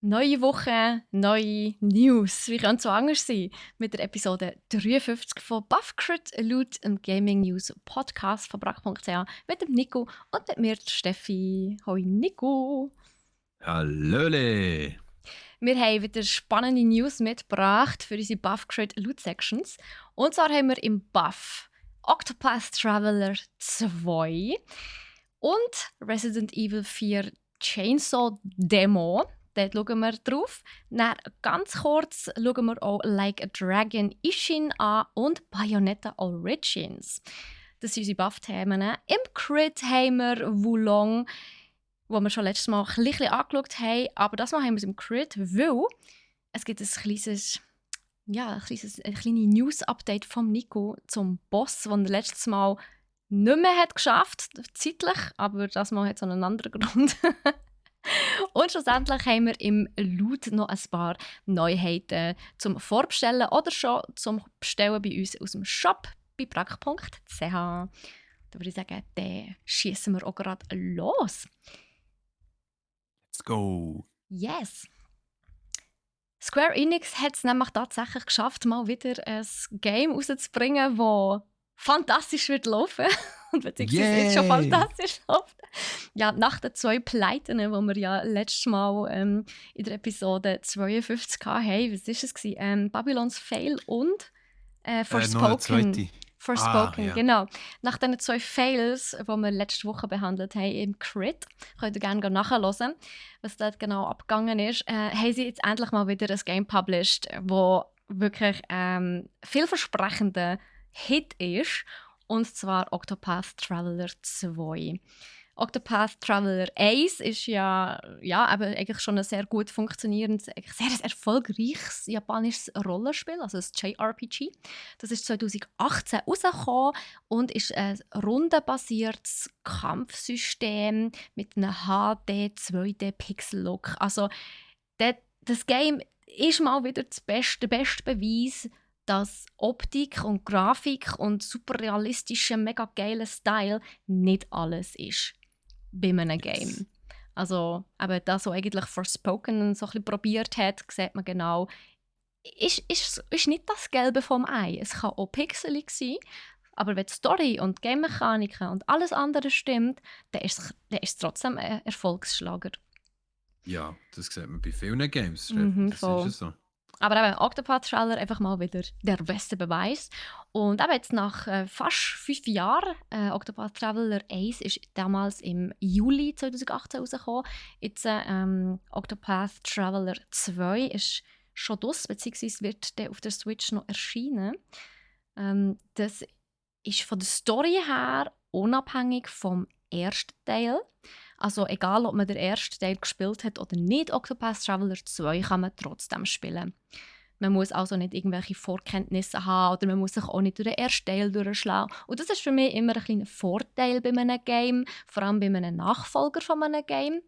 Neue Woche, neue News. Wie könnte es so anders sein? Mit der Episode 53 von Buffcrit laut dem Gaming News Podcast von brack.ch mit dem Nico und mit mir, der Steffi. Hoi Nico! Hallöle! Wir haben wieder spannende News mitgebracht für unsere Buffcrit Loot Sections. Und zwar haben wir im Buff Octopath Traveler 2 und Resident Evil 4 Chainsaw Demo. Dort schauen wir drauf. Dann ganz kurz schauen wir auch Like a Dragon Ishin an und Bayonetta Origins. Das sind unsere Buff-Themen. Im Crit haben wir Wulong, wo wir schon letztes Mal ein bisschen angeschaut haben. Aber das Mal haben wir es im Crit, weil es gibt eine kleine News-Update vom Nico zum Boss, den er letztes Mal nicht mehr hat geschafft, zeitlich, aber das Mal hat es einen anderen Grund. Und schlussendlich haben wir im Loot noch ein paar Neuheiten zum Vorbestellen oder schon zum Bestellen bei uns aus dem Shop bei brack.ch. Da würde ich sagen, dann schießen wir auch gerade los. Let's go! Yes! Square Enix hat es nämlich tatsächlich geschafft, mal wieder ein Game rauszubringen, das fantastisch wird laufen. Beziehungsweise jetzt schon fantastisch läuft. Ja, nach den 2 Pleiten, die wir ja letztes Mal in der Episode 52 hatten, was war es? Babylon's Fail und Forspoken. Forspoken, ja. genau. Nach diesen 2 Fails, die wir letzte Woche behandelt haben im Crit, könnt ihr gerne nachhören, was dort genau abgegangen ist, haben sie jetzt endlich mal wieder ein Game published, das wirklich vielversprechender Hit ist. Und zwar Octopath Traveler 2. Octopath Traveler 1 ist ja eben eigentlich schon ein sehr gut funktionierendes, sehr erfolgreiches japanisches Rollenspiel, also ein JRPG. Das ist 2018 rausgekommen und ist ein rundenbasiertes Kampfsystem mit einem HD 2D-Pixel-Look. Also das Game ist mal wieder der beste Beweis, dass Optik und Grafik und super realistischer, mega geiler Style nicht alles ist bei einem Game. Also eben das, was eigentlich Forspoken so ein bisschen probiert hat, sieht man genau, ist nicht das Gelbe vom Ei. Es kann auch pixelig sein, aber wenn die Story und Game-Mechaniken und alles andere stimmt, dann ist es trotzdem ein Erfolgsschlager. Ja, das sieht man bei vielen Games. Das voll. ist so. Aber eben, Octopath Traveler einfach mal wieder der beste Beweis. Und eben jetzt nach fast 5 Jahren, Octopath Traveler 1 ist damals im Juli 2018 rausgekommen. Jetzt Octopath Traveler 2 ist schon draus, beziehungsweise wird der auf der Switch noch erscheinen. Das ist von der Story her unabhängig vom ersten Teil. Also egal, ob man den ersten Teil gespielt hat oder nicht, Octopath Traveler 2 kann man trotzdem spielen. Man muss also nicht irgendwelche Vorkenntnisse haben oder man muss sich auch nicht durch den ersten Teil durchschlagen. Und das ist für mich immer ein kleiner Vorteil bei einem Game, vor allem bei einem Nachfolger von einem Game,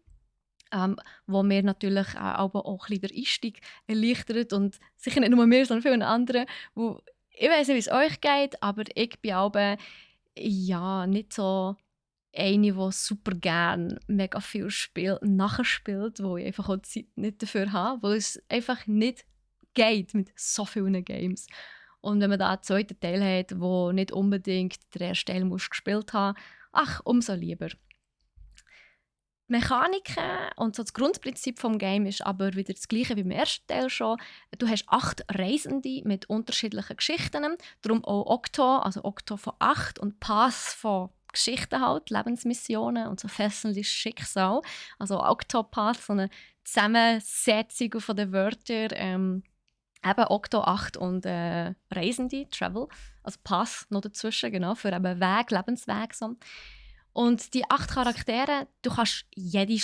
wo mir natürlich auch ein bisschen der Einstieg erleichtert und sicher nicht nur mir, sondern viele andere, wo ich weiß nicht, wie es euch geht, aber ich bin auch nicht so eine, die super gerne mega viel nachspielt, wo ich einfach auch die Zeit nicht dafür habe, weil es einfach nicht geht mit so vielen Games. Und wenn man da einen zweiten Teil hat, wo nicht unbedingt der erste Teil gespielt haben, umso lieber. Die Mechaniken und so das Grundprinzip des Games ist aber wieder das gleiche wie im ersten Teil schon. Du hast 8 Reisende mit unterschiedlichen Geschichten, darum auch Octo, also Octo von 8 und Pass von Geschichten halt, Lebensmissionen und so fesselndes Schicksal. Also Octopath, so eine Zusammensetzung von den Wörtern, eben Octo 8 und Reisende, Travel, also Pass noch dazwischen, genau, für eben Weg, Lebensweg. So. Und die 8 Charaktere, du kannst jeden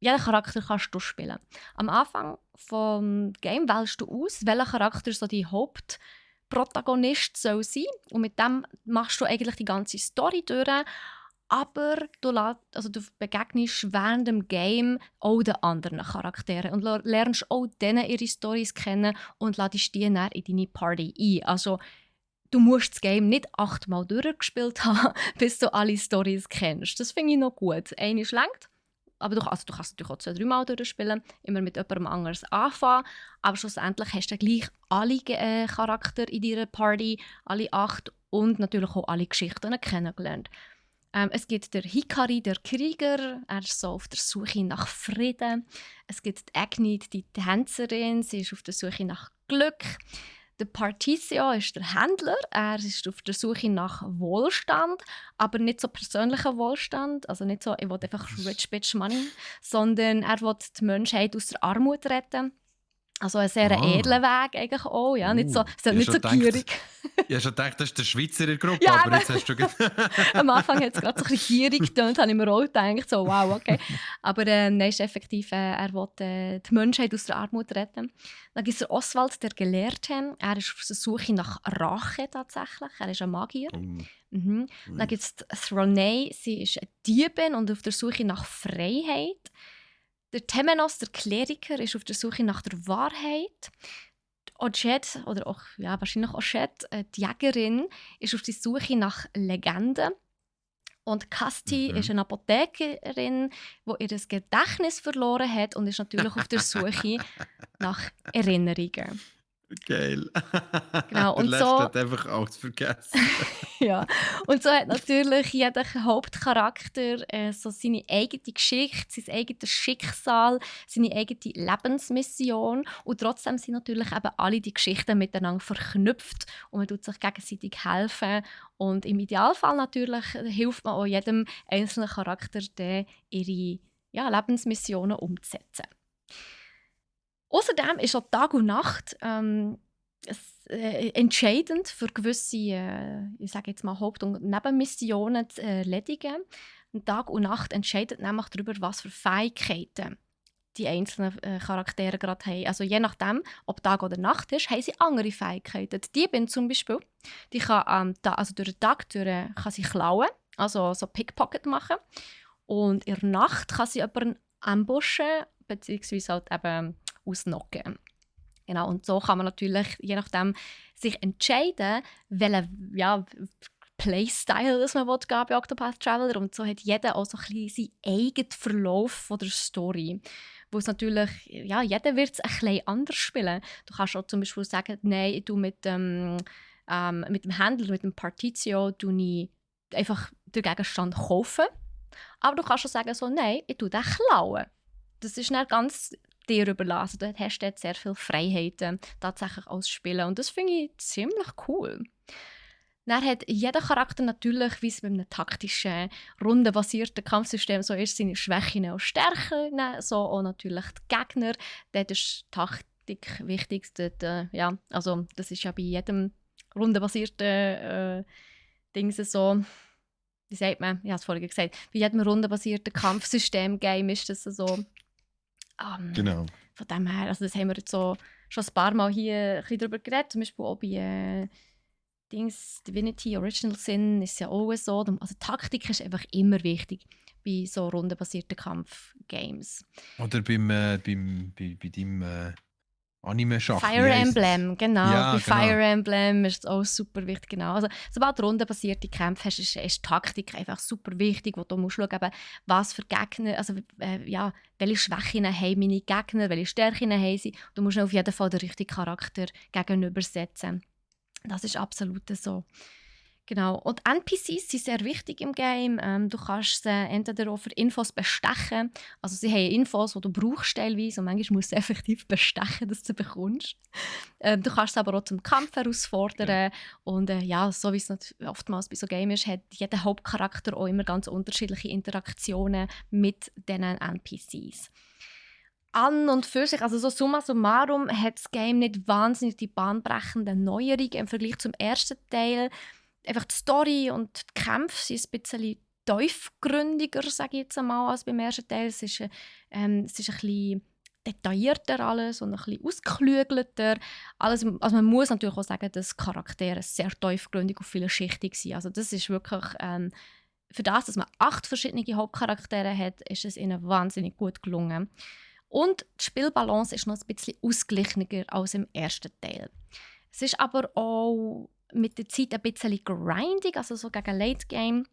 Charakter kannst du spielen. Am Anfang des Game wählst du aus, welcher Charakter so die Hauptprotagonist soll sein. Und mit dem machst du eigentlich die ganze Story durch. Aber du begegnest während dem Game auch den anderen Charakteren und lernst auch denen ihre Storys kennen und ladest die dann in deine Party ein. Also du musst das Game nicht 8-mal durchgespielt haben, bis du alle Storys kennst. Das finde ich noch gut. Eine schlankt aber du kannst natürlich auch 2-3 Mal durchspielen, immer mit jemandem anderes anfangen, aber schlussendlich hast du gleich alle Charakter in deiner Party, alle 8 und natürlich auch alle Geschichten kennengelernt. Es gibt den Hikari, der Krieger, er ist so auf der Suche nach Frieden. Es gibt die Agnid, die Tänzerin, sie ist auf der Suche nach Glück. Der Partizio ist der Händler, er ist auf der Suche nach Wohlstand, aber nicht so persönlicher Wohlstand, also nicht so, ich will einfach rich bitch money, sondern er will die Menschheit aus der Armut retten. Also ein sehr edler Weg eigentlich auch, ja, nicht so gierig. Ich habe schon gedacht, das ist der Schweizer in der Gruppe, Ja, aber jetzt hast du... Am Anfang hat es gerade so ein bisschen gierig getönt, habe ich mir auch gedacht, so wow, okay. Aber nein, ist effektiv, er will die Menschheit aus der Armut retten. Dann gibt es Oswald, der Gelehrte. Er ist auf der Suche nach Rache tatsächlich, er ist ein Magier. Mhm. Dann gibt es Thronei, sie ist eine Diebin und auf der Suche nach Freiheit. Der Temenos, der Kleriker, ist auf der Suche nach der Wahrheit. Ojed, oder auch, ja, wahrscheinlich Ojed, die Jägerin, ist auf der Suche nach Legenden. Und Kasti ist eine Apothekerin, die ihr Gedächtnis verloren hat und ist natürlich auf der Suche nach Erinnerungen. Geil. Genau, Der und Letzte so, hat einfach alles vergessen. ja. Und so hat natürlich jeder Hauptcharakter so seine eigene Geschichte, sein eigenes Schicksal, seine eigene Lebensmission. Und trotzdem sind natürlich eben alle die Geschichten miteinander verknüpft und man tut sich gegenseitig helfen. Und im Idealfall natürlich hilft man auch jedem einzelnen Charakter, ihre Lebensmissionen umzusetzen. Außerdem ist auch Tag und Nacht entscheidend für gewisse, ich sage jetzt mal Haupt- und Nebenmissionen zu erledigen. Und Tag und Nacht entscheidet nämlich darüber, was für Fähigkeiten die einzelnen Charaktere gerade haben. Also je nachdem, ob Tag oder Nacht ist, haben sie andere Fähigkeiten. Die Diebin zum Beispiel, die kann also durch den Tag kann sie klauen, also so Pickpocket machen. Und in der Nacht kann sie jemanden ambushen, beziehungsweise halt eben ausnocken. Genau, und so kann man natürlich, je nachdem, sich entscheiden, welchen Playstyle das man geben bei Octopath Traveler. Und so hat jeder auch so ein bisschen seinen eigenen Verlauf von der Story. Wo es natürlich, ja, jeder wird es ein bisschen anders spielen. Du kannst auch zum Beispiel sagen, nein, ich tue mit dem Händler, mit dem Partizio, ich einfach den Gegenstand kaufen. Aber du kannst auch sagen, so, nein, ich tue den klauen. Das ist nicht ganz dir überlassen. Du hast dort sehr viele Freiheiten tatsächlich als Spieler. Und das finde ich ziemlich cool. Dann hat jeder Charakter natürlich, wie es bei einem taktischen, rundenbasierten Kampfsystem so ist, seine Schwächen und Stärken. So auch natürlich die Gegner. Dort ist Taktik wichtig. Also das ist ja bei jedem rundenbasierten Dings so. Wie sagt man? Ich habe es vorhin gesagt. Bei jedem rundenbasierten Kampfsystem-Game ist das so. Genau. Von dem her, also das haben wir jetzt so schon ein paar Mal hier ein bisschen darüber geredet. Zum Beispiel auch bei Divinity Original Sin ist es ja auch so. Also Taktik ist einfach immer wichtig bei so rundenbasierten Kampfgames. Oder bei deinem Anime-Schach. Fire Emblem, genau. Ja, bei genau. Fire Emblem ist es auch super wichtig. Genau. Also, sobald du rundenbasierte Kämpfe hast, ist Taktik einfach super wichtig, wo du musst schauen, was für Gegner, also welche Schwächen haben meine Gegner, welche Stärken haben sie. Du musst auf jeden Fall den richtigen Charakter gegenübersetzen. Das ist absolut so. Genau. Und NPCs sind sehr wichtig im Game. Du kannst sie entweder auch für Infos bestechen. Also sie haben Infos, die du brauchst teilweise. Und manchmal musst du effektiv bestechen, dass du sie bekommst. Du kannst sie aber auch zum Kampf herausfordern. Ja. Und so wie es oftmals bei so Games ist, hat jeder Hauptcharakter auch immer ganz unterschiedliche Interaktionen mit diesen NPCs. An und für sich, also so summa summarum, hat das Game nicht wahnsinnig die bahnbrechenden Neuerungen im Vergleich zum ersten Teil. Einfach die Story und die Kämpfe sind ein bisschen tiefgründiger, sage ich jetzt einmal, als beim ersten Teil. Es ist ein bisschen detaillierter alles und ein bisschen ausgeklügelter. Also man muss natürlich auch sagen, dass Charaktere sehr tiefgründig und vielschichtig sind. Also das ist wirklich, für das, dass man 8 verschiedene Hauptcharaktere hat, ist es ihnen wahnsinnig gut gelungen. Und die Spielbalance ist noch ein bisschen ausgeglichener als im ersten Teil. Es ist aber auch mit der Zeit ein bisschen grindig, also so gegen Late Game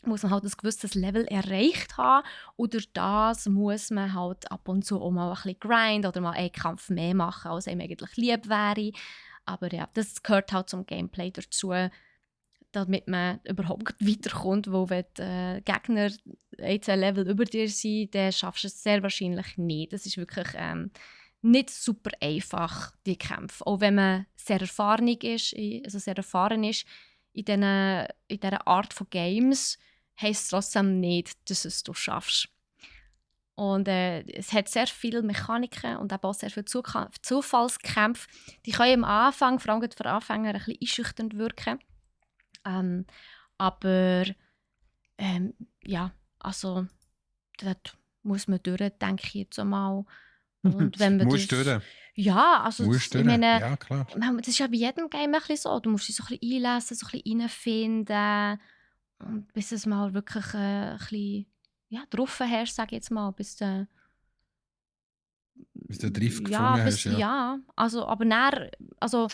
muss man halt ein gewisses Level erreicht haben und durch das muss man halt ab und zu auch mal ein bisschen grind oder mal einen Kampf mehr machen, als einem eigentlich lieb wäre. Aber ja, das gehört halt zum Gameplay dazu, damit man überhaupt weiterkommt, weil wenn die Gegner ein, zwei Level über dir sind, dann schaffst du es sehr wahrscheinlich nicht. Das ist wirklich nicht super einfach, die Kämpfe. Auch wenn man sehr erfahren ist, in dieser Art von Games, heisst es trotzdem nicht, dass es du schaffst. Und es hat sehr viele Mechaniken und auch sehr viele Zufallskämpfe. Die können am Anfang, vor allem für Anfänger, ein bisschen einschüchternd wirken. Aber ja, also dort muss man durch, denke ich jetzt einmal. Und wenn man Musst das... durch. Ja, also Musst ich durch. meine, Ja, klar. das ist ja bei jedem Game ein bisschen so. Du musst dich so ein bisschen einlesen, so ein bisschen reinfinden. Und bis es mal wirklich ein bisschen drauf hast, sage ich jetzt mal. Bis du Drift Ja, gefunden hast, ja. ja. Also, aber dann, also,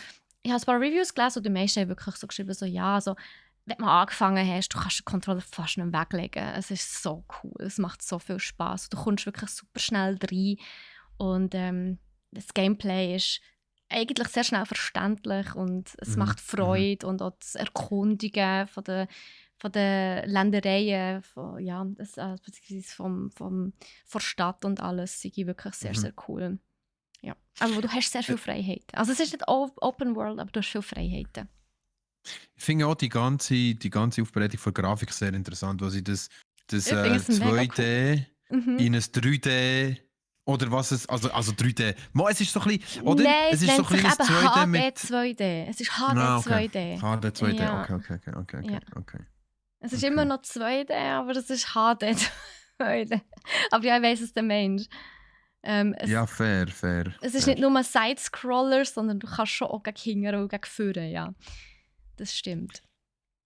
ich habe ein paar Reviews gelesen und die meisten haben wirklich so geschrieben, so, ja, also, wenn du mal angefangen hast, du kannst den Controller fast nicht weglegen. Es ist so cool, es macht so viel Spaß. Du kommst wirklich super schnell rein und das Gameplay ist eigentlich sehr schnell verständlich und es macht Freude und auch das Erkundigen von den Ländereien, beziehungsweise von der Stadt und alles, sind wirklich sehr, sehr cool. Ja. Aber du hast sehr viel Freiheit. Also es ist nicht Open World, aber du hast viele Freiheiten. Ich finde auch die ganze Aufbereitung von Grafik sehr interessant, weil sie das Ich finde es mega 2D cool. in ein 3D oder was es, also 3D. Es ist so ein bisschen, oder? Nein, Es es ist so nennt ein sich kleines eben 2D HD mit... 2D. Es ist HD Okay. 2D. HD 2D, Ja. okay. Ja. Es ist Okay. immer noch 2D, aber es ist HD 2D. Aber ja, ich weiss, was du meinst. Ja, fair. Es ist nicht nur ein Side-Scroller, sondern du kannst schon auch gegen hinten und gegen vorne, ja. Das stimmt.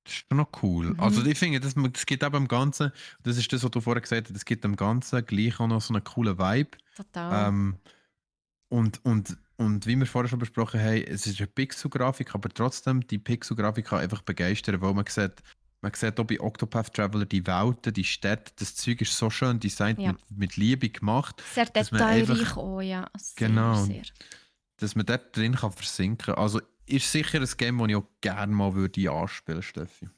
Das ist schon noch cool. Also ich finde, das gibt eben im Ganzen, das ist das, was du vorher gesagt hast, das gibt dem Ganzen gleich auch noch so einen coolen Vibe. Total. Und wie wir vorher schon besprochen haben, es ist eine Pixel-Grafik, aber trotzdem, die Pixel-Grafik kann einfach begeistern, weil man sieht auch bei Octopath Traveler die Welten, die Städte, das Zeug ist so schön designt, Ja. mit Liebe gemacht, Sehr dass man detailreich einfach, auch, ja. Sehr, genau, sehr. dass man dort drin kann versinken. Also ist sicher ein Game, das ich auch gerne mal würde anspielen, Steffi.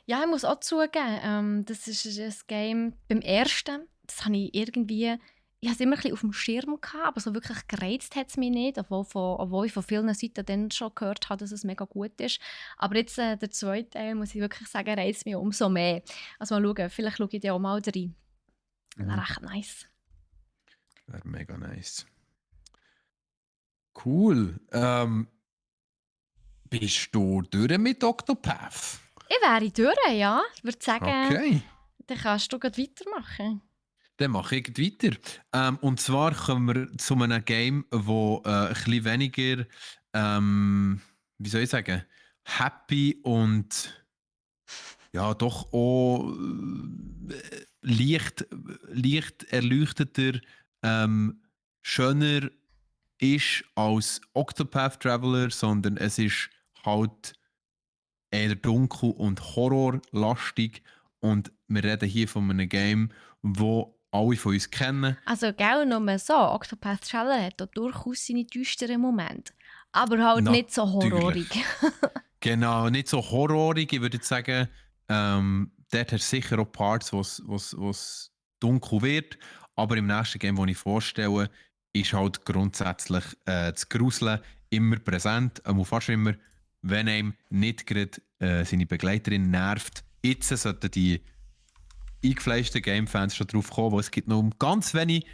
Ja, ich muss auch zugeben, das ist ein Game beim ersten, das habe ich irgendwie, ich habe es immer ein bisschen auf dem Schirm gehabt, aber so wirklich gereizt hat es mich nicht, obwohl ich von vielen Seiten dann schon gehört habe, dass es mega gut ist. Aber jetzt der zweite Teil, muss ich wirklich sagen, reizt mich umso mehr. Also mal schauen, vielleicht schaue ich da auch mal rein. Das wäre echt nice. Wäre mega nice. Cool. Bist du durch mit Octopath? Ich wäre durch, ja. Ich würde sagen, Okay. dann kannst du gleich weitermachen. Dann mache ich weiter. Und zwar kommen wir zu einem Game, wo ein bisschen weniger, wie soll ich sagen, happy und ja, doch auch leicht erleuchteter, schöner ist als Octopath Traveler, sondern es ist halt eher dunkel und horrorlastig. Und wir reden hier von einem Game, wo alle von uns kennen. Also, gell, nur so. Octopath Traveler hat da durchaus seine düsteren Momente. Aber halt nicht so horrorig. Genau, nicht so horrorig. Ich würde jetzt sagen, dort hast du sicher auch Parts, wo es dunkel wird. Aber im nächsten Game, das ich vorstelle, ist halt grundsätzlich das Gruseln immer präsent. Fast immer, wenn einem nicht gerade seine Begleiterin nervt. Jetzt sollten die eingefleischten Game-Fans schon drauf kommen, weil es gibt nur ganz wenig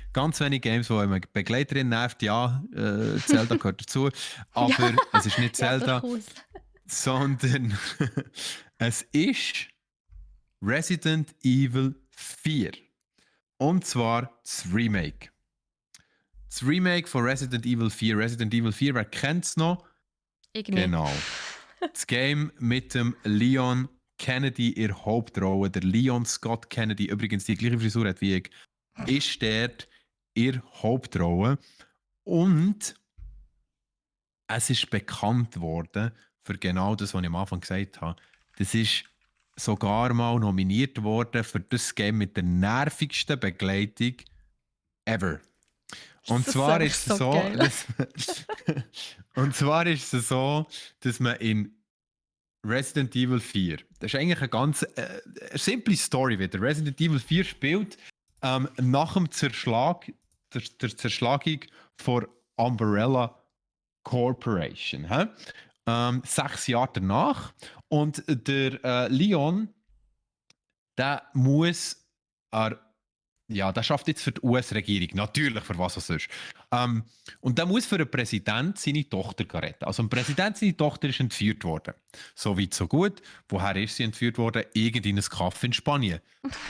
Games, wo eine Begleiterin nervt. Ja, Zelda gehört dazu. Aber es ist nicht Zelda, sondern es ist Resident Evil 4. Und zwar das Remake. Das Remake von Resident Evil 4. Resident Evil 4, wer kennt es noch? Ich nicht. Genau. Das Game mit dem Leon Kennedy in der Hauptrolle. Der Leon Scott Kennedy, übrigens die gleiche Frisur hat wie ich, ist dort in der Hauptrolle. Und es ist bekannt worden für genau das, was ich am Anfang gesagt habe. Das ist sogar mal nominiert worden für das Game mit der nervigsten Begleitung ever. Und Das ist zwar einfach ist es so so, geil. dass, und zwar ist es so, dass man in Resident Evil 4, das ist eigentlich eine ganz simple Story wieder. Resident Evil 4 spielt nach dem der Zerschlagung von Umbrella Corporation. Hä? 6 Jahre danach. Und der Leon, der muss der schafft jetzt für die US-Regierung. Natürlich, für was auch sonst. Und der muss für den Präsident seine Tochter retten. Also, dem Präsident seine Tochter ist entführt worden. So weit, so gut. Woher ist sie entführt worden? Irgend in ein Kaff in Spanien.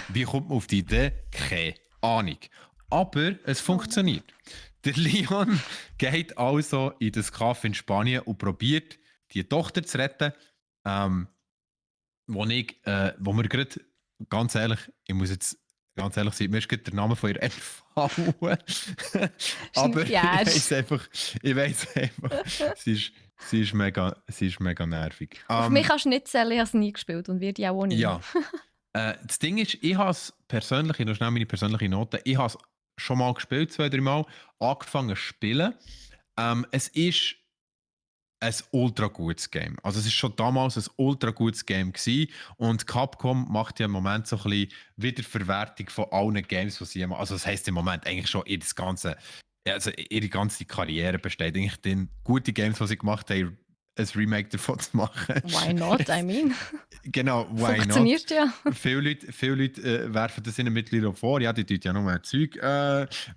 Wie kommt man auf die Idee? Keine Ahnung. Aber es Oh nein. funktioniert. Der Leon geht also in das Kaff in Spanien und probiert, die Tochter zu retten. Ähm, wo mir gerade, ganz ehrlich, ich muss jetzt ganz ehrlich sein, mir ist gerade der Name von ihr entfallen. Ist Aber nicht fair. ich weiß einfach, sie ist mega nervig. Auf mich kannst du nicht zählen, ich habe es nie gespielt und werde ich auch nie. Ja, das Ding ist, ich habe es persönlich, noch schnell meine persönliche Note, ich habe es schon mal gespielt, 2, 3 Mal, angefangen zu spielen. Es ist ein ultra gutes Game. Also es ist schon damals ein ultra gutes Game gewesen. Und Capcom macht ja im Moment so ein bisschen Wiederverwertung von allen Games, die sie immer, also das heisst im Moment eigentlich schon ihr ganze, ja, also ihre ganze Karriere besteht eigentlich in gute Games, die sie gemacht haben, ein Remake davon zu machen. Why not? I mean, Genau, why not? funktioniert ja. Viele Leute werfen das ihnen mittlerweile vor, ja, die tun ja nur mehr Zeug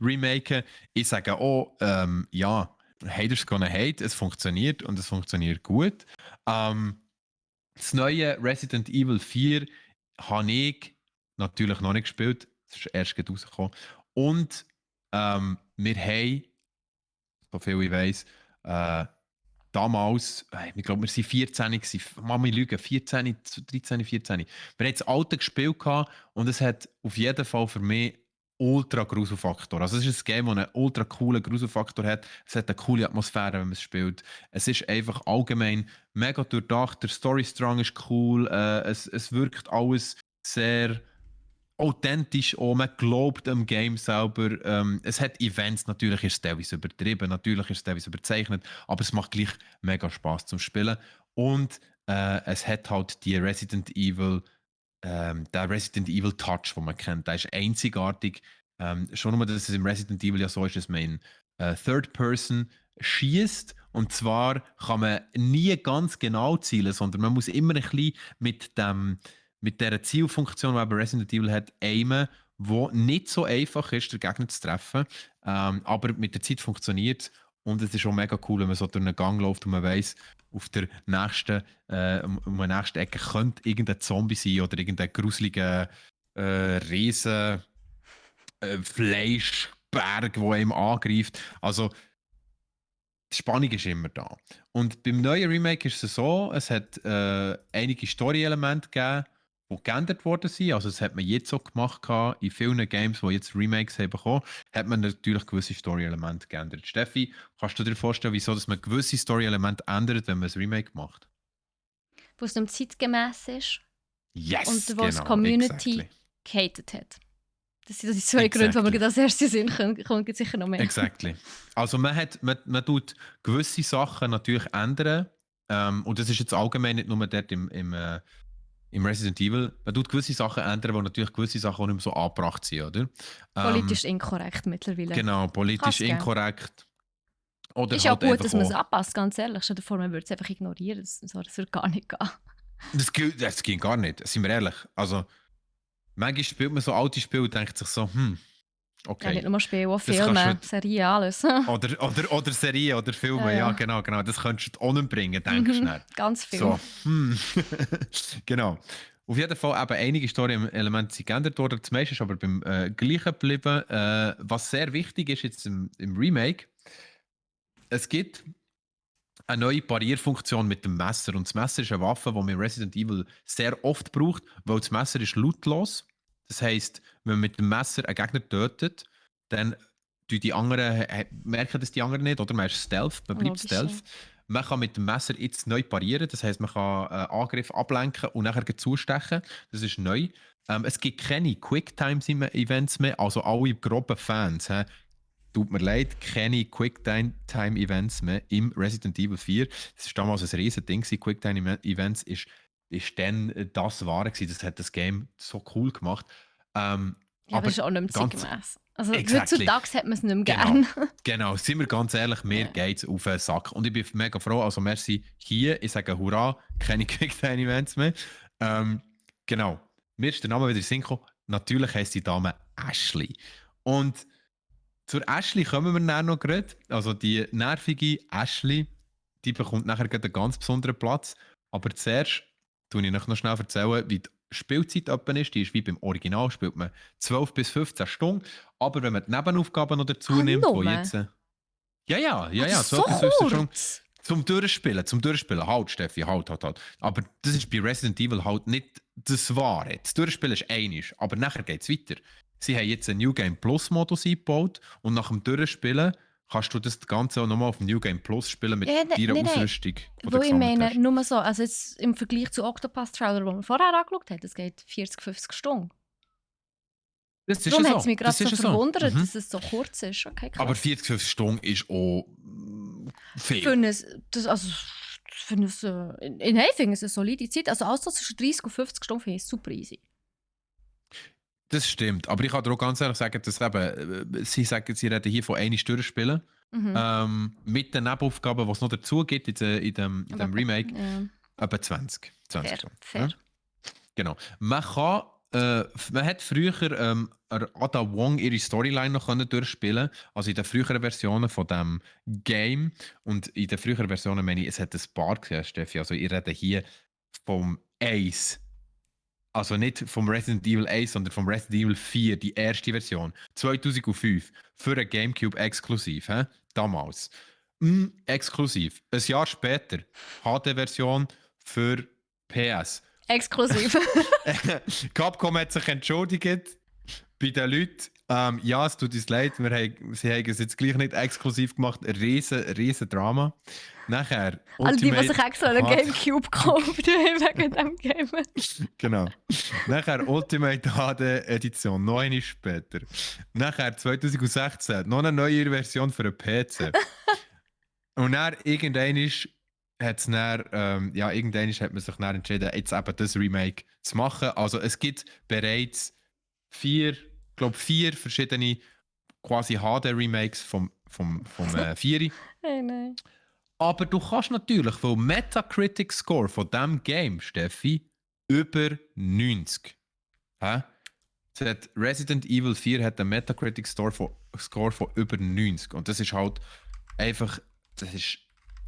remaken. Ich sage auch, ja, Haters gonna hate, es funktioniert und es funktioniert gut. Das neue Resident Evil 4 habe ich natürlich noch nicht gespielt, es ist erst gerade rausgekommen. Und wir haben, so viel ich weiß, damals, ich glaube, wir waren 14 gewesen. Mama, ich lüge, 14, 13, 14. Wir haben das alte gespielt gehabt und es hat auf jeden Fall für mich ultra Gruselfaktor. Also es ist ein Game, das einen ultra coolen Gruselfaktor hat. Es hat eine coole Atmosphäre, wenn man es spielt. Es ist einfach allgemein mega durchdacht. Der Story Strang ist cool. Es wirkt alles sehr authentisch auch, man glaubt am Game selber. Es hat Events, natürlich ist es teilweise übertrieben, natürlich ist es teilweise überzeichnet, aber es macht gleich mega Spaß zum Spielen. Und es hat halt der Resident Evil Touch, den man kennt, der ist einzigartig. Schon nur, dass es im Resident Evil ja so ist, dass man in Third Person schießt. Und zwar kann man nie ganz genau zielen, sondern man muss immer ein bisschen mit dieser Zielfunktion, die eben Resident Evil hat, aimen, wo nicht so einfach ist, den Gegner zu treffen. Aber mit der Zeit funktioniert es. Und es ist auch mega cool, wenn man so durch einen Gang läuft und man weiss, auf der nächsten, um der nächsten Ecke könnte irgendein Zombie sein oder irgendein gruseliger riesen Fleischberg, der ihm angreift. Also die Spannung ist immer da. Und beim neuen Remake ist es so, es hat einige Story-Elemente gegeben, die geändert worden sind. Also das hat man jetzt so gemacht in vielen Games, die jetzt Remakes haben bekommen, hat man natürlich gewisse Story-Elemente geändert. Steffi, kannst du dir vorstellen, wieso dass man gewisse Story-Elemente ändert, wenn man ein Remake macht? Wo es nicht zeitgemäß ist Yes, und wo es die genau, Community exactly. gehatet hat. Das sind die zwei Gründe, die mir gerade als erstes Sinn kommen, gibt sicher noch mehr. Exactly. Also man tut gewisse Sachen natürlich ändern. Und das ist jetzt allgemein nicht nur dort im Resident Evil. Man tut gewisse Sachen ändern, wo natürlich gewisse Sachen auch nicht mehr so angebracht sind, oder? Politisch inkorrekt mittlerweile. Genau, politisch Kann's geben. inkorrekt. Oder Ist ja halt gut, einfach dass man es auch, anpasst, ganz ehrlich. Stell dir vor, man würde es einfach ignorieren. Das würde gar nicht gehen. das ging gar nicht, sind wir ehrlich. Also, manchmal spielt man so alte Spiele und denkt sich so, Ja, okay. nicht nur Spiele, auch Das kannst Filme, du- Serien, alles. Oder Serien oder Filme, Ja, ja, ja. genau. Das könntest du auch nicht bringen, denkst du nicht. Ganz viel. So, genau. Auf jeden Fall eben einige Story-Elemente sind geändert worden, das meiste ist aber beim gleichen geblieben. Was sehr wichtig ist jetzt im Remake, es gibt eine neue Parierfunktion mit dem Messer. Und das Messer ist eine Waffe, die man in Resident Evil sehr oft braucht, weil das Messer ist lautlos. Das heisst, wenn man mit dem Messer einen Gegner tötet, dann tun die anderen, merken das die anderen nicht, oder? Man ist Stealth, man bleibt Logisch, ja. Stealth. Man kann mit dem Messer jetzt neu parieren, das heisst, man kann Angriff ablenken und nachher gleich zustechen. Das ist neu. Es gibt keine Quicktime-Events mehr, also alle groben Fans. Tut mir leid, keine Quicktime-Events mehr im Resident Evil 4. Das war damals ein riesen Ding. Quicktime-Events ist dann das Wahre gewesen. Das hat das Game so cool gemacht. Ja, aber Aber das ist auch nicht mehr ganz zeitgemäß. Also exactly. heutzutage hat man es nicht mehr Genau, gern. genau. Sind wir ganz ehrlich, mir Ja. geht's auf den Sack. Und ich bin mega froh, also merci hier. Ich sage Hurra, keine Quicktime-Events mehr. Genau. Mir ist der Name wieder in den Sinn gekommen. Natürlich heisst die Dame Ashley. Und zur Ashley kommen wir dann noch gerade. Also die nervige Ashley, die bekommt nachher gerade einen ganz besonderen Platz. Aber zuerst tue ich euch noch schnell erzählen, wie die Spielzeit etwa ist. Die ist wie beim Original, spielt man 12 bis 15 Stunden. Aber wenn man die Nebenaufgaben noch dazu Ah, nimmt, wo nur? jetzt... Ja, Das ist so 12 bis 15 Stunden. kurz. Zum Durchspielen. Halt, Steffi, halt. Aber das ist bei Resident Evil halt nicht das Wahre. Das Durchspielen ist einiges, aber nachher geht es weiter. Sie haben jetzt einen New Game Plus Modus eingebaut und nach dem Durchspielen kannst du das Ganze auch nochmal auf dem New Game Plus spielen mit Ja, deiner nein. Ausrüstung, die du Weil ich gesammelt meine, hast. nur so, also jetzt im Vergleich zu Octopath Traveler, den wir vorher angeschaut haben, das geht 40, 50 Stunden. Das ist Darum ja hat es so. mich gerade Das so ist ja so. verwundert, Mhm. dass es so kurz ist. Okay, krass. Aber 40, 50 Stunden ist auch viel. Für ein, nein, ich finde es eine solide Zeit. Also alles das zwischen 30 und 50 Stunden finde ich super easy. Das stimmt. Aber ich kann dir auch ganz ehrlich sagen, dass eben, sie sagen, sie reden hier von einer Stunde spielen. Mhm. Mit den Nebenaufgaben, die es noch dazu gibt in dem Remake, Ja. etwa 20 Fair, Stunden. fair. Ja? Genau. Man hat früher Ada Wong ihre Storyline noch können durchspielen, also in den früheren Versionen von dem Game. Und in den früheren Versionen meine ich, es hat ein paar gesehen, Steffi. Also ich rede hier vom Ace. Also nicht vom Resident Evil 1, sondern vom Resident Evil 4, die erste Version. 2005. Für ein Gamecube exklusiv. Damals. Exklusiv. Ein Jahr später. HD-Version für PS. Exklusiv. Capcom hat sich entschuldigt bei den Leuten. Ja, es tut uns leid, sie haben es jetzt gleich nicht exklusiv gemacht. Ein riesen Drama. Nachher Alle die sich Ultimate extra einen HD Gamecube gekauft haben wegen dem Game. Genau. Nachher Ultimate HD Edition, 9 Jahre später. Nachher 2016 noch eine neue Version für einen PC. Und dann irgendwann hat man sich dann entschieden, jetzt eben das Remake zu machen. Also es gibt bereits vier verschiedene quasi HD-Remakes vom 4. Hey, nein. Aber du kannst natürlich, weil Metacritic-Score von diesem Game, Steffi, über 90. Resident Evil 4 hat einen Metacritic-Score von über 90. Und das ist halt einfach, das ist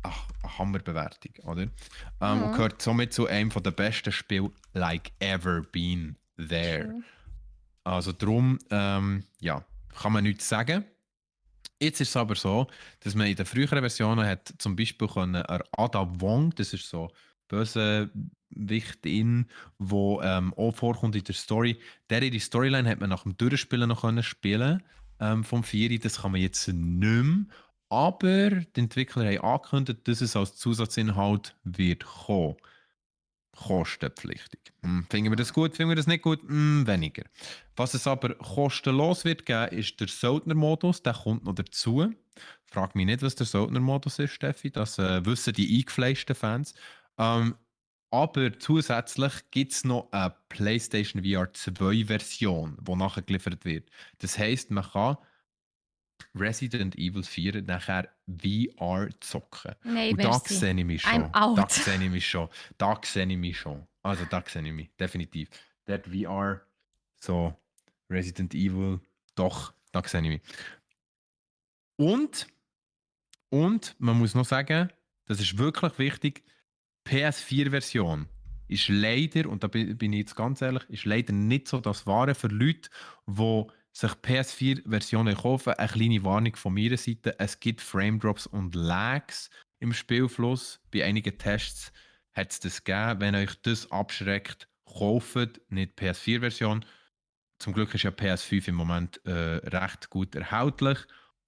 eine Hammerbewertung, oder? Und gehört somit zu einem der besten Spiele like ever been there. Sure. Also darum, kann man nichts sagen. Jetzt ist es aber so, dass man in den früheren Versionen hat zum Beispiel Ada Wong, das ist so böse Wichtin, wo auch vorkommt in der Story. Ihre Storyline hat man nach dem Durchspielen noch können spielen vom 4. Das kann man jetzt nicht mehr. Aber die Entwickler haben angekündigt, dass es als Zusatzinhalt wird kommen. Kostenpflichtig. Finden wir das gut, finden wir das nicht gut? Weniger. Was es aber kostenlos wird geben, ist der Söldner-Modus. Der kommt noch dazu. Frag mich nicht, was der Söldner-Modus ist, Steffi. Das wissen die eingefleischten Fans. Aber zusätzlich gibt es noch eine PlayStation VR 2 Version, die nachher geliefert wird. Das heisst, man kann Resident Evil 4 nachher VR zocken. Nein, Und da merci. sehe ich mich I'm schon. out. Da sehe ich mich schon. Also da sehe ich mich, definitiv. Dort VR, so Resident Evil, doch, da sehe ich mich. Und man muss noch sagen, das ist wirklich wichtig, PS4-Version ist leider, und da bin ich jetzt ganz ehrlich, ist leider nicht so das Wahre für Leute, die sich PS4-Versionen kaufen. Eine kleine Warnung von meiner Seite: Es gibt Frame-Drops und Lags im Spielfluss. Bei einigen Tests hat es das gegeben. Wenn euch das abschreckt, kauft nicht die PS4-Version. Zum Glück ist ja PS5 im Moment recht gut erhältlich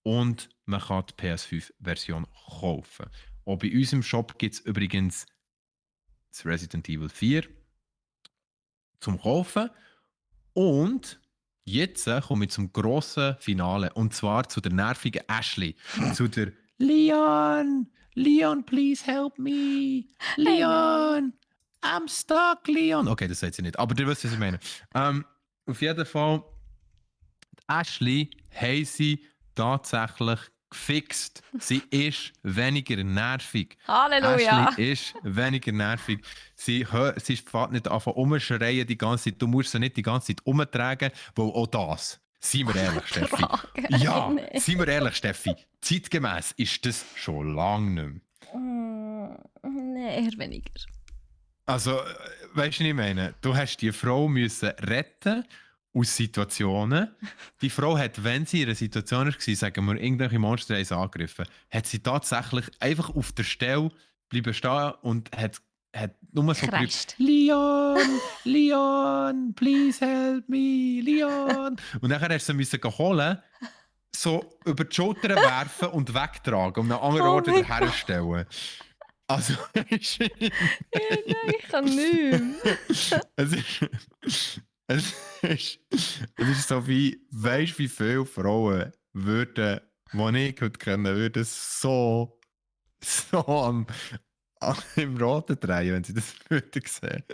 und man kann die PS5-Version kaufen. Auch bei uns im Shop gibt es übrigens das Resident Evil 4 zum Kaufen. Und jetzt komme ich zum grossen Finale. Und zwar zu der nervigen Ashley. Zu der Leon! Leon, please help me! Hey, nein. Leon! I'm stuck, Leon! Okay, das sagt sie nicht. Aber ihr wisst, was ich meine. Auf jeden Fall, Ashley haben sie tatsächlich gefixt. Sie ist weniger nervig. Halleluja. Ashley ist weniger nervig. Sie fährt nicht an rumschreien die ganze Zeit. Du musst sie nicht die ganze Zeit umtragen, weil auch das, seien wir ehrlich, Steffi. Tragen. Ja, Nein. seien wir ehrlich, Steffi. Zeitgemäß ist das schon lange nicht mehr. Nein, eher weniger. Also, weißt du, was ich meine? Du hast die Frau müssen retten aus Situationen. Die Frau hat, wenn sie in einer Situation war, sagen wir, irgendwelche Monster haben sie angegriffen, hat sie tatsächlich einfach auf der Stelle bleiben stehen und hat nur so gerufen, Kreischt. Leon, Leon, please help me, Leon. Und dann musste sie sie holen, so über die Schulter werfen und wegtragen und an einen anderen Oh Ort mein wieder herstellen. Also, Nein, ich kann nicht mehr. es ist, es ist so wie, weißt du, wie viele Frauen würden, die ich heute kenne, würden so im Roten drehen, wenn sie das würden sehen.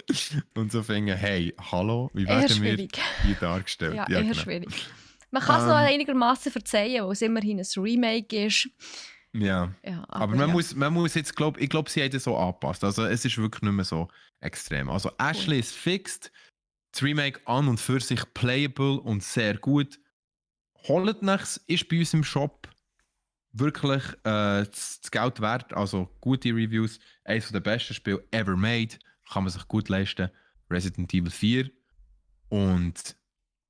Und so finden, hey, hallo, wie Eher werden wir schwierig. hier dargestellt? Ja, eher genau. schwierig. Man kann es noch einigermaßen verzeihen, weil es immerhin ein Remake ist. Ja. Ja, Aber ja. man muss jetzt, ich glaube, sie haben das so angepasst. Also es ist wirklich nicht mehr so extrem. Also Ashley ist fixed, das Remake an und für sich playable und sehr gut. Holt nichts, ist bei uns im Shop wirklich das Geld wert. Also gute Reviews. Eines der besten Spiele ever made. Kann man sich gut leisten. Resident Evil 4. Und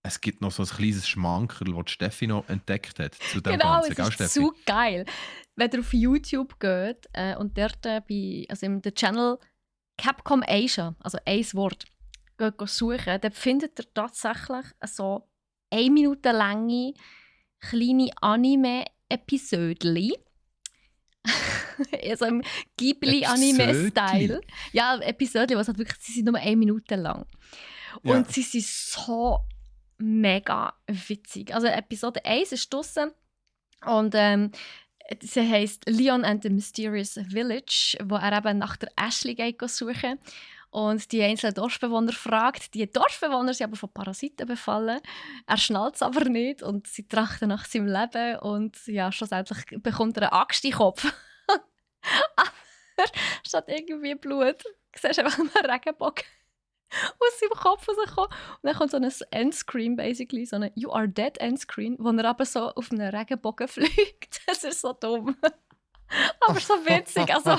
es gibt noch so ein kleines Schmankerl, das Steffi noch entdeckt hat zu dem Genau, Ganzen. es Gell, ist Steffi? so geil. Wenn ihr auf YouTube geht und dort also im der Channel Capcom Asia, also ein Wort, geht suchen, dann findet ihr tatsächlich so 1 Minute lange kleine Anime-Episödchen. Also im Ghibli-Anime-Style. Ja, Episödchen, was halt wirklich, sie sind nur 1 Minute lang. Und Ja. sie sind so mega witzig. Also Episode 1 ist draussen und sie heisst Leon and the Mysterious Village, wo er eben nach der Ashley geht suchen und die einzelnen Dorfbewohner fragt. Die Dorfbewohner sind aber von Parasiten befallen. Er schnallt es aber nicht und sie trachten nach seinem Leben und ja, schlussendlich bekommt er eine Axt in den Kopf. Aber statt irgendwie Blut siehst du einfach einen Regenbogen aus seinem Kopf rauskommen. Und dann kommt so ein Endscreen, basically, so ein «You are dead» Endscreen, wo er aber so auf einen Regenbogen fliegt. Das ist so dumm. Aber so witzig. Also,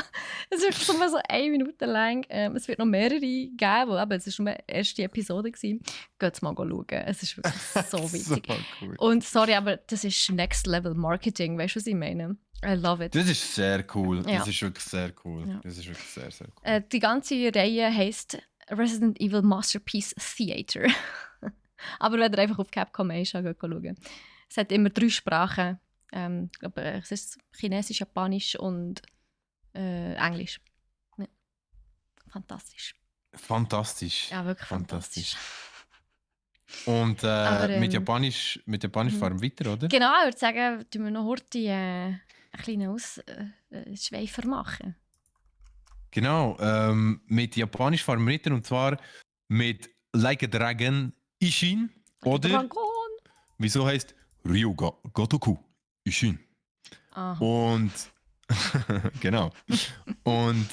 es ist wirklich nur so 1 Minute lang. Es wird noch mehrere geben, weil eben, es war nur die erste Episode. Geht mal schauen. Es ist wirklich so witzig. So cool. Und sorry, aber das ist Next Level Marketing. Weißt du, was ich meine? I love it. Das ist sehr cool. Ja. Das ist wirklich sehr cool. Ja. Das ist wirklich sehr, sehr cool. Die ganze Reihe heisst Resident Evil Masterpiece Theater. Aber wenn ihr einfach auf Capcom Asia schauen. Es hat immer 3 Sprachen. Ich glaube, es ist Chinesisch, Japanisch und Englisch. Ja. Fantastisch. Fantastisch. Ja, wirklich fantastisch. Und Aber, mit Japanisch fahren wir weiter, oder? Genau, ich würde sagen, tun wir noch heute einen kleinen Ausschweifer machen. Genau, mit Japanisch fahren wir weiter und zwar mit Like a Dragon Ishin oder Dragon! wieso heißt Ryuga Gotoku Ishin. Aha. Und genau. Und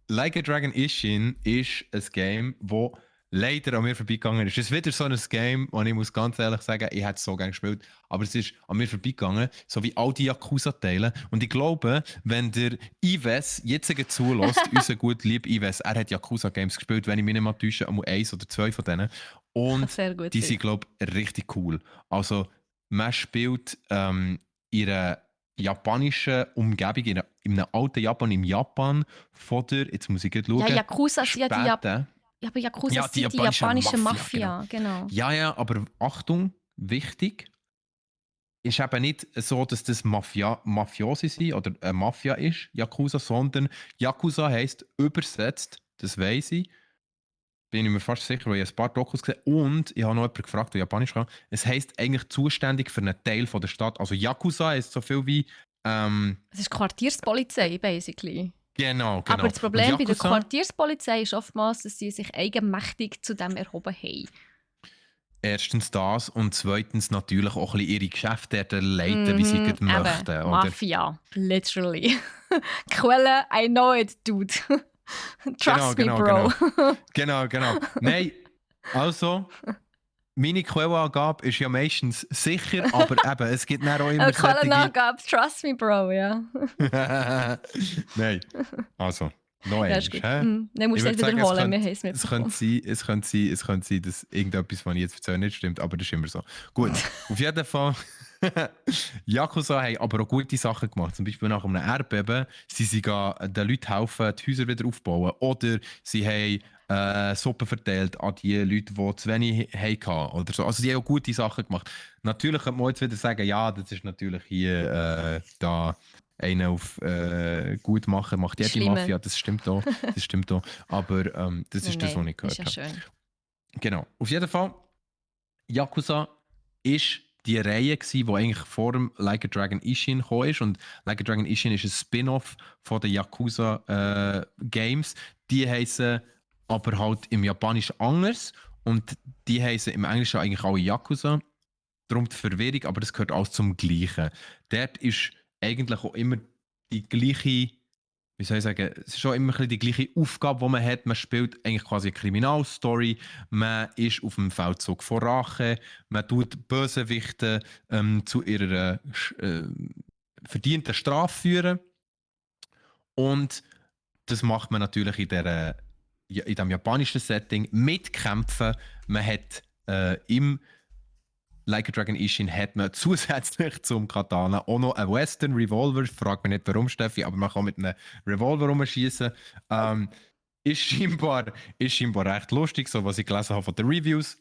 Like a Dragon Ishin ist ein Game, das leider an mir vorbeigegangen ist. Es ist wieder so ein Game, und ich muss ganz ehrlich sagen, ich hätte es so gerne gespielt, aber es ist an mir vorbeigegangen, so wie all die Yakuza-Teile. Und ich glaube, wenn der Ives jetzt zulässt, unser gut lieb Ives, er hat Yakuza-Games gespielt, wenn ich mich nicht mal täusche, einmal 1 oder 2 von denen. Und Sehr gut die sein. sind, glaube ich, richtig cool. Also, man spielt in einer japanischen Umgebung, in einem alten Japan, im Japan von der, jetzt muss ich gerade schauen, Ja, Yakuza sind ja die späten- Ja, aber Yakuza Ja, die sind die japanische japanische Mafia, Mafia. Genau. Ja, aber Achtung, wichtig. ist eben nicht so, dass das Mafiosi sind oder eine Mafia ist, Yakuza, sondern Yakuza heisst übersetzt, das weiss ich, bin ich mir fast sicher, weil ich ein paar Dokus gesehen und ich habe noch jemanden gefragt, der Japanisch kann. Es heisst eigentlich zuständig für einen Teil von der Stadt. Also Yakuza heisst so viel wie Es ist Quartierspolizei, basically. genau, Aber genau. das Und Problem bei der Yakuza, Quartierspolizei ist oftmals, dass sie sich eigenmächtig zu dem erhoben haben. erstens das und zweitens natürlich auch ein bisschen ihre Geschäfte dort leiten, wie sie gerade Eben, möchten. Oder? Mafia, literally. Quelle, I know it, dude. Genau, Trust me, genau, bro. genau. Nein, also, meine Quellenangabe ist ja meistens sicher, aber eben, es gibt dann auch immer solche... Quellenangabe, trust me, bro, ja. Nein, also, noch Ja, einmal. ist gut. Hä? Dann musst Ich du es würde nicht sagen, wiederholen, wir haben es mitbekommen. es könnte sein, dass irgendetwas, was ich jetzt erzähle, nicht stimmt, aber das ist immer so. Gut, auf jeden Fall. Yakuza haben aber auch gute Sachen gemacht. Zum Beispiel nach einem Erdbeben sie den Leuten helfen, die Häuser wieder aufzubauen. Oder sie haben Suppe verteilt an die Leute, die zu wenig hatten. Oder so. Also sie haben auch gute Sachen gemacht. Natürlich könnte man jetzt wieder sagen, ja, das ist natürlich hier da einen auf gut machen, macht jede Schlimme. Mafia, das stimmt auch. Das stimmt auch. Aber das ist das, was ich Ist gehört ja habe. schön. Genau. Auf jeden Fall, Yakuza ist die Reihe gsi, die eigentlich vor dem Like a Dragon Ishin gekommen ist. Und Like a Dragon Ishin ist ein Spin-off von den Yakuza Games. Die heißen aber halt im Japanisch anders. Und die heißen im Englischen eigentlich alle Yakuza. Darum die Verwirrung, aber das gehört alles zum Gleichen. Dort ist eigentlich auch immer die gleiche, wie soll ich sagen, es ist schon immer ein bisschen die gleiche Aufgabe, die man hat. Man spielt eigentlich quasi eine Kriminalstory, man ist auf dem Feldzug von Rache, man tut Bösewichte zu ihrer verdienten Strafe führen und das macht man natürlich in diesem japanischen Setting mit Kämpfen. Man hat im Like a Dragon Ishin hat man zusätzlich zum Katana auch noch einen Western Revolver. Frag mich nicht warum, Steffi, aber man kann mit einem Revolver rumschießen. Ist scheinbar recht lustig, so was ich gelesen habe von den Reviews.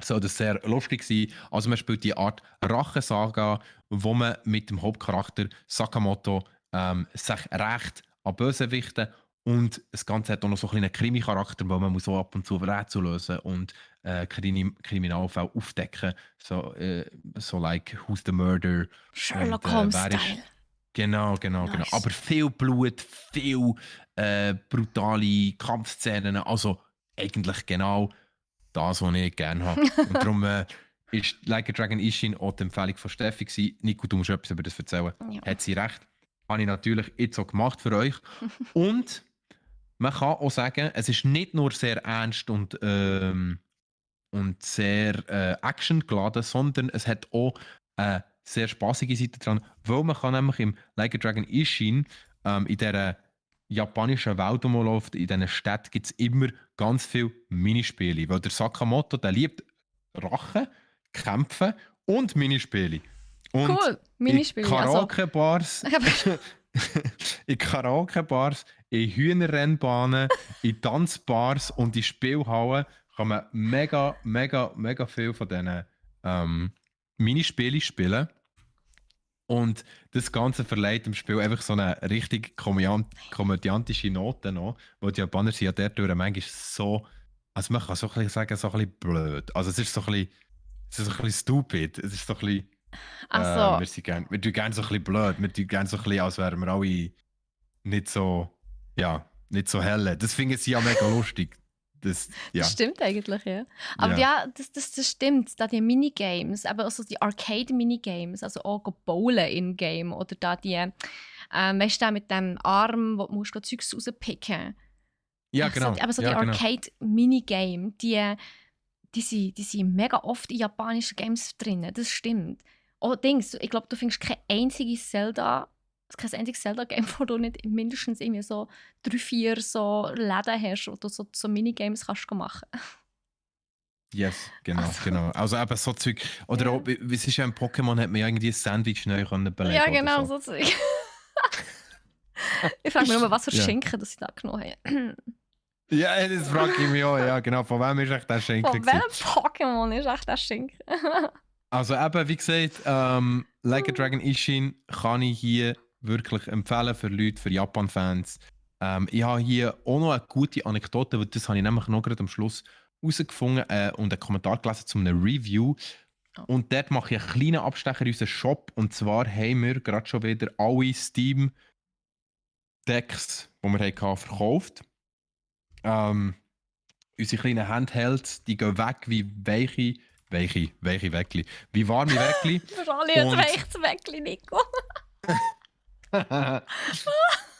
Soll das sehr lustig sein. Also man spielt die Art Rachesaga, wo man mit dem Hauptcharakter Sakamoto sich rächt an Bösewichten und das Ganze hat auch noch so einen Krimi-Charakter, weil man muss auch ab und zu Rätsel lösen und Kriminalfälle aufdecken. So like Who's the Murder? Sherlock Und, Holmes-Style. Genau. Nice. Aber viel Blut, viel brutale Kampfszenen. Also eigentlich genau das, was ich gerne habe. Und darum ist Like a Dragon Ishin auch die Empfehlung von Steffi gewesen. Nico, du musst etwas über das erzählen. Ja. Hat sie recht. Habe ich natürlich jetzt auch gemacht für euch. Und man kann auch sagen, es ist nicht nur sehr ernst und sehr actiongeladen, sondern es hat auch eine sehr spaßige Seite dran, weil man kann nämlich im Like a Dragon Ishin in dieser japanischen Welt, wo man läuft, in diesen Städten gibt es immer ganz viele Minispiele, weil der Sakamoto, der liebt Rache, Kämpfen und Minispiele. Und Cool, in Minispiele. Also, Karaoke-Bars, in Karaoke-Bars, in Hühnerrennbahnen, in Tanzbars und in Spielhallen kann man mega viel von diesen Minispielen spielen. Und das Ganze verleiht dem Spiel einfach so eine richtig komödiantische Note noch, wo die Japaner sind ja dadurch manchmal so, also man kann so ein bisschen sagen, so ein bisschen blöd. Also es ist so ein bisschen stupid. Es ist so ein bisschen, also wir tun gerne so ein bisschen blöd. Wir tun gerne so ein bisschen, als wären wir alle nicht so, nicht so helle. Das finden sie ja mega lustig. Das stimmt eigentlich, ja. Aber Ja. das stimmt. Da die Minigames, aber also die Arcade-Minigames, also auch bowlen in-game oder da die, weißt du, mit dem Arm, wo du musst Zeugs rauspicken. Ja, So, genau. aber so die Ja, genau. Arcade-Minigame, die sind mega oft in japanischen Games drin. Das stimmt. Oh, Dings, ich glaube, du findest kein einziges Zelda-Game, wo du nicht mindestens irgendwie so 3-4 so Läden hast, wo du so Minigames kannst machen. Yes, genau. Also eben so Zeug. Oder Ja. auch, wie es ist ja im Pokémon, hat man ja irgendwie ein Sandwich neu belegen Ja, genau, oder so. so Zeug. Ich frage mich nur, was für Ja. Schinken das sie da genommen haben. Ja, das frage ich mich auch. Ja, genau. Von wem ist echt der Schinken? Von welchem Pokémon ist echt der Schinken? Also eben, wie gesagt, Like a Dragon Ishin kann ich hier wirklich empfehlen für Leute, für Japan-Fans. Ich habe hier auch noch eine gute Anekdote, weil das habe ich nämlich noch gerade am Schluss herausgefunden und einen Kommentar gelesen zu einem Review. Oh. Und dort mache ich einen kleinen Abstecher in unseren Shop. Und zwar haben wir gerade schon wieder alle Steam-Decks, die wir hatten, verkauft. Unsere kleinen Handhelds, die gehen weg wie weiche Weckli. Wie warme Weckli. Für alle ein Und- weiches Weckli, Nico.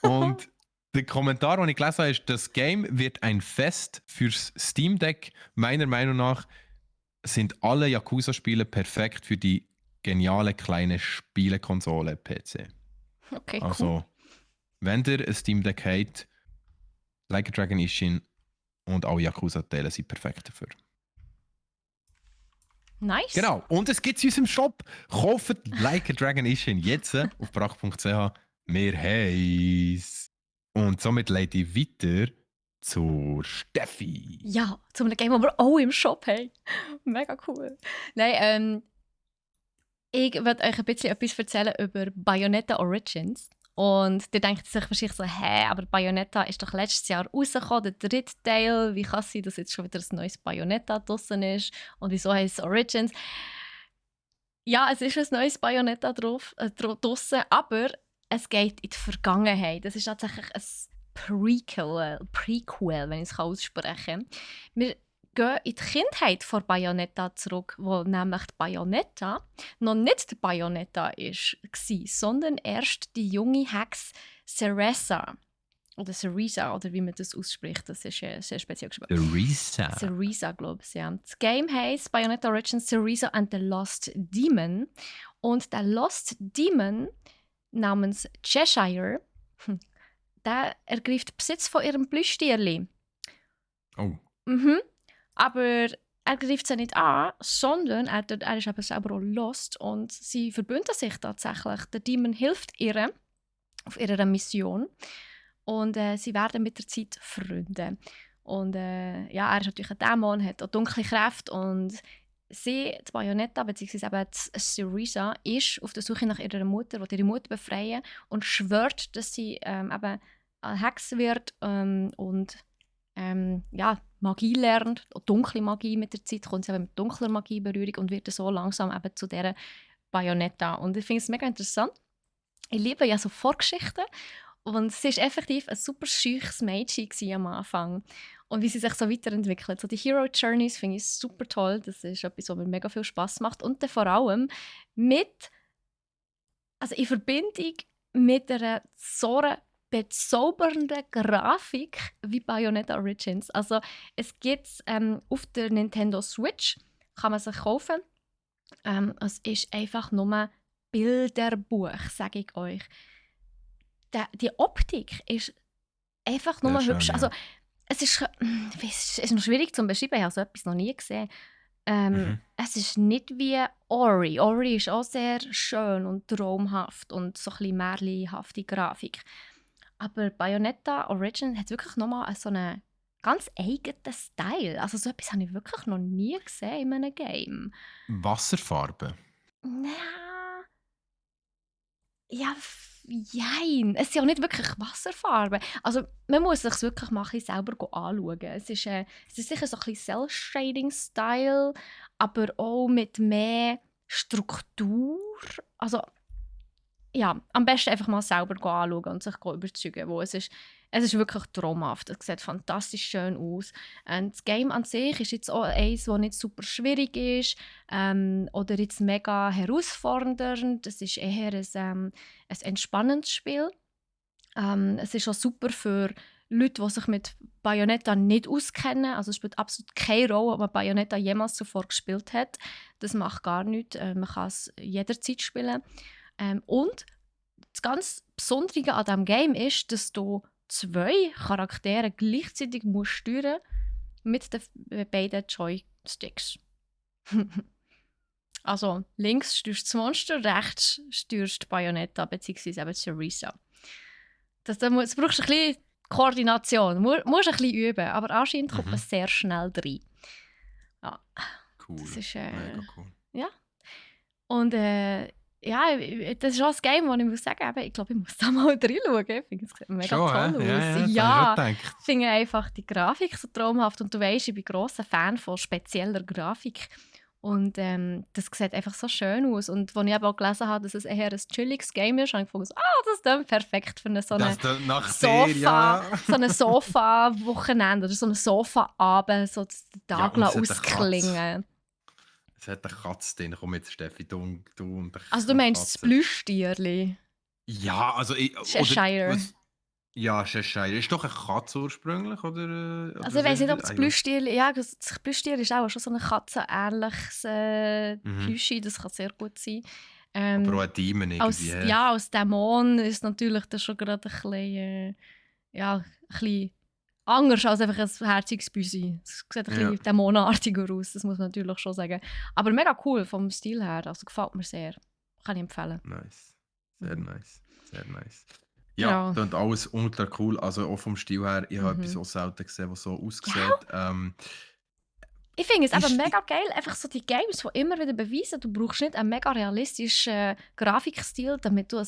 Und der Kommentar, den ich gelesen habe, ist, das Game wird ein Fest fürs Steam Deck. Meiner Meinung nach sind alle Yakuza-Spiele perfekt für die geniale kleine Spielekonsole PC. Okay, cool. Also, wenn ihr ein Steam Deck habt, Like a Dragon Ishin und alle Yakuza-Teile sind perfekt dafür. Nice. Genau, und es gibt es in unserem Shop. Kauft Like a Dragon Ishin jetzt auf brach.ch. Wir heiß. Und somit leite ich weiter zur Steffi. Ja, zu einem Game, das wir auch im Shop haben. Mega cool. Nein, ich werde euch ein bisschen etwas erzählen über Bayonetta Origins. Und ihr denkt sich wahrscheinlich so, aber Bayonetta ist doch letztes Jahr rausgekommen, der dritte Teil. Wie kann es sein, dass jetzt schon wieder ein neues Bayonetta draussen ist? Und wieso heisst es Origins? Ja, es ist ein neues Bayonetta draussen, aber es geht in die Vergangenheit. Es ist tatsächlich ein Prequel, wenn ich es aussprechen kann. Wir gehen in die Kindheit von Bayonetta zurück, wo nämlich die Bayonetta noch nicht die Bayonetta war, sondern erst die junge Hex Cereza. Oder Cereza, oder wie man das ausspricht. Das ist sehr speziell geschrieben. Cereza, glaube ich, ja. Das Game heisst Bayonetta Origins Cereza and the Lost Demon. Und der Lost Demon namens Cheshire, der ergreift Besitz von ihrem Plüschtierli. Oh. Aber er greift sie nicht an, sondern er ist eben selber auch lost und sie verbünden sich tatsächlich. Der Demon hilft ihr auf ihrer Mission und sie werden mit der Zeit Freunde. Und ja, er ist natürlich ein Dämon, hat auch dunkle Kräfte und sie, die Bayonetta, beziehungsweise eben die Cereza, ist auf der Suche nach ihrer Mutter, will ihre Mutter befreien und schwört, dass sie eben eine Hexe wird und ja, Magie lernt, dunkle Magie mit der Zeit, kommt sie eben mit dunkler Magie in Berührung und wird so langsam eben zu dieser Bayonetta. Und ich finde es mega interessant. Ich liebe ja so Vorgeschichten und sie war effektiv ein super scheuches Mädchen am Anfang. Und wie sie sich so weiterentwickelt. So die Hero Journeys finde ich super toll. Das ist etwas, was mir mega viel Spass macht. Und dann vor allem in Verbindung mit einer so bezaubernde Grafik wie Bayonetta Origins. Also es gibt auf der Nintendo Switch, kann man sich kaufen. Es ist einfach nur Bilderbuch, sage ich euch. Die Optik ist einfach nur Sehr hübsch. schön, Also ja. es ist noch schwierig zu beschreiben, ich habe so etwas noch nie gesehen. Es ist nicht wie Ori. Ori ist auch sehr schön und traumhaft und so ein bisschen märchenhafte Grafik. Aber Bayonetta Origin hat wirklich nochmal so einen ganz eigenen Style. Also so etwas habe ich wirklich noch nie gesehen in einem Game. Wasserfarbe. Ja, jein. Es sind auch nicht wirklich Wasserfarben. Also man muss es sich wirklich mal ein bisschen selber anschauen. Es ist sicher so ein bisschen Cell-Shading-Style, aber auch mit mehr Struktur. Also ja, am besten einfach mal selber anschauen und sich überzeugen, wo es ist wirklich traumhaft. Es sieht fantastisch schön aus. Und das Game an sich ist jetzt auch eins, das nicht super schwierig ist oder jetzt mega herausfordernd. Es ist eher ein entspannendes Spiel. Es ist auch super für Leute, die sich mit Bayonetta nicht auskennen. Also es spielt absolut keine Rolle, ob man Bayonetta jemals zuvor gespielt hat. Das macht gar nichts. Man kann es jederzeit spielen. Und das ganz Besondere an diesem Game ist, dass du 2 Charaktere gleichzeitig musst steuern mit den beiden Joysticks. Also links steuerst du das Monster, rechts steuerst du die Bayonetta bzw. eben Cereza. Das brauchst du ein bisschen Koordination, musst ein bisschen üben, aber anscheinend kommt man sehr schnell rein. Ja. Cool. Das ist, Mega cool. ja. Und ja, das ist auch ein Game, wo ich muss sagen, ich glaube, ich muss da mal reinschauen. Ich finde, es sieht mega Schon, toll hä? Ja, aus. ja, das Ja, habe ich schon gedacht. ich finde einfach die Grafik so traumhaft. Und du weißt, ich bin grosser Fan von spezieller Grafik. Und das sieht einfach so schön aus. Und als ich aber auch gelesen habe, dass es eher ein chilliges Game ist, habe ich gedacht, das ist dann perfekt für so eine Das dann nach dir, ja. So ein Sofa-Wochenende oder so ein Sofa-Abend, so den Ja, Tag und es hat eine Katze. ausklingen. Es hat eine Katze drin. Komm jetzt, Steffi, du und Also du eine meinst das Katze. Plüschtierli? Ja, also Cheshire. Ja, Cheshire. Ist doch eine Katze ursprünglich, oder? Also ich weiß nicht, ob das Plüschtierli... Ja, das Plüschtierli ist auch schon so ein katzenähnliches Mhm. Plüschi, das kann sehr gut sein. Aber auch ein Demon irgendwie. Als Dämon ist natürlich das schon gerade ein bisschen, ein bisschen anders als einfach ein herziges Büsi. Es sieht ein bisschen dämonenartiger aus, das muss man natürlich schon sagen. Aber mega cool vom Stil her, also gefällt mir sehr. Kann ich empfehlen. Nice. Sehr nice. Sehr nice. Genau. Ja, das ist alles ultra cool. Also auch vom Stil her, ich habe etwas so selten gesehen, was so aussieht. Ich finde es aber Ist- mega geil, einfach so die Games, die immer wieder beweisen, du brauchst nicht einen mega realistischen Grafikstil, damit du ein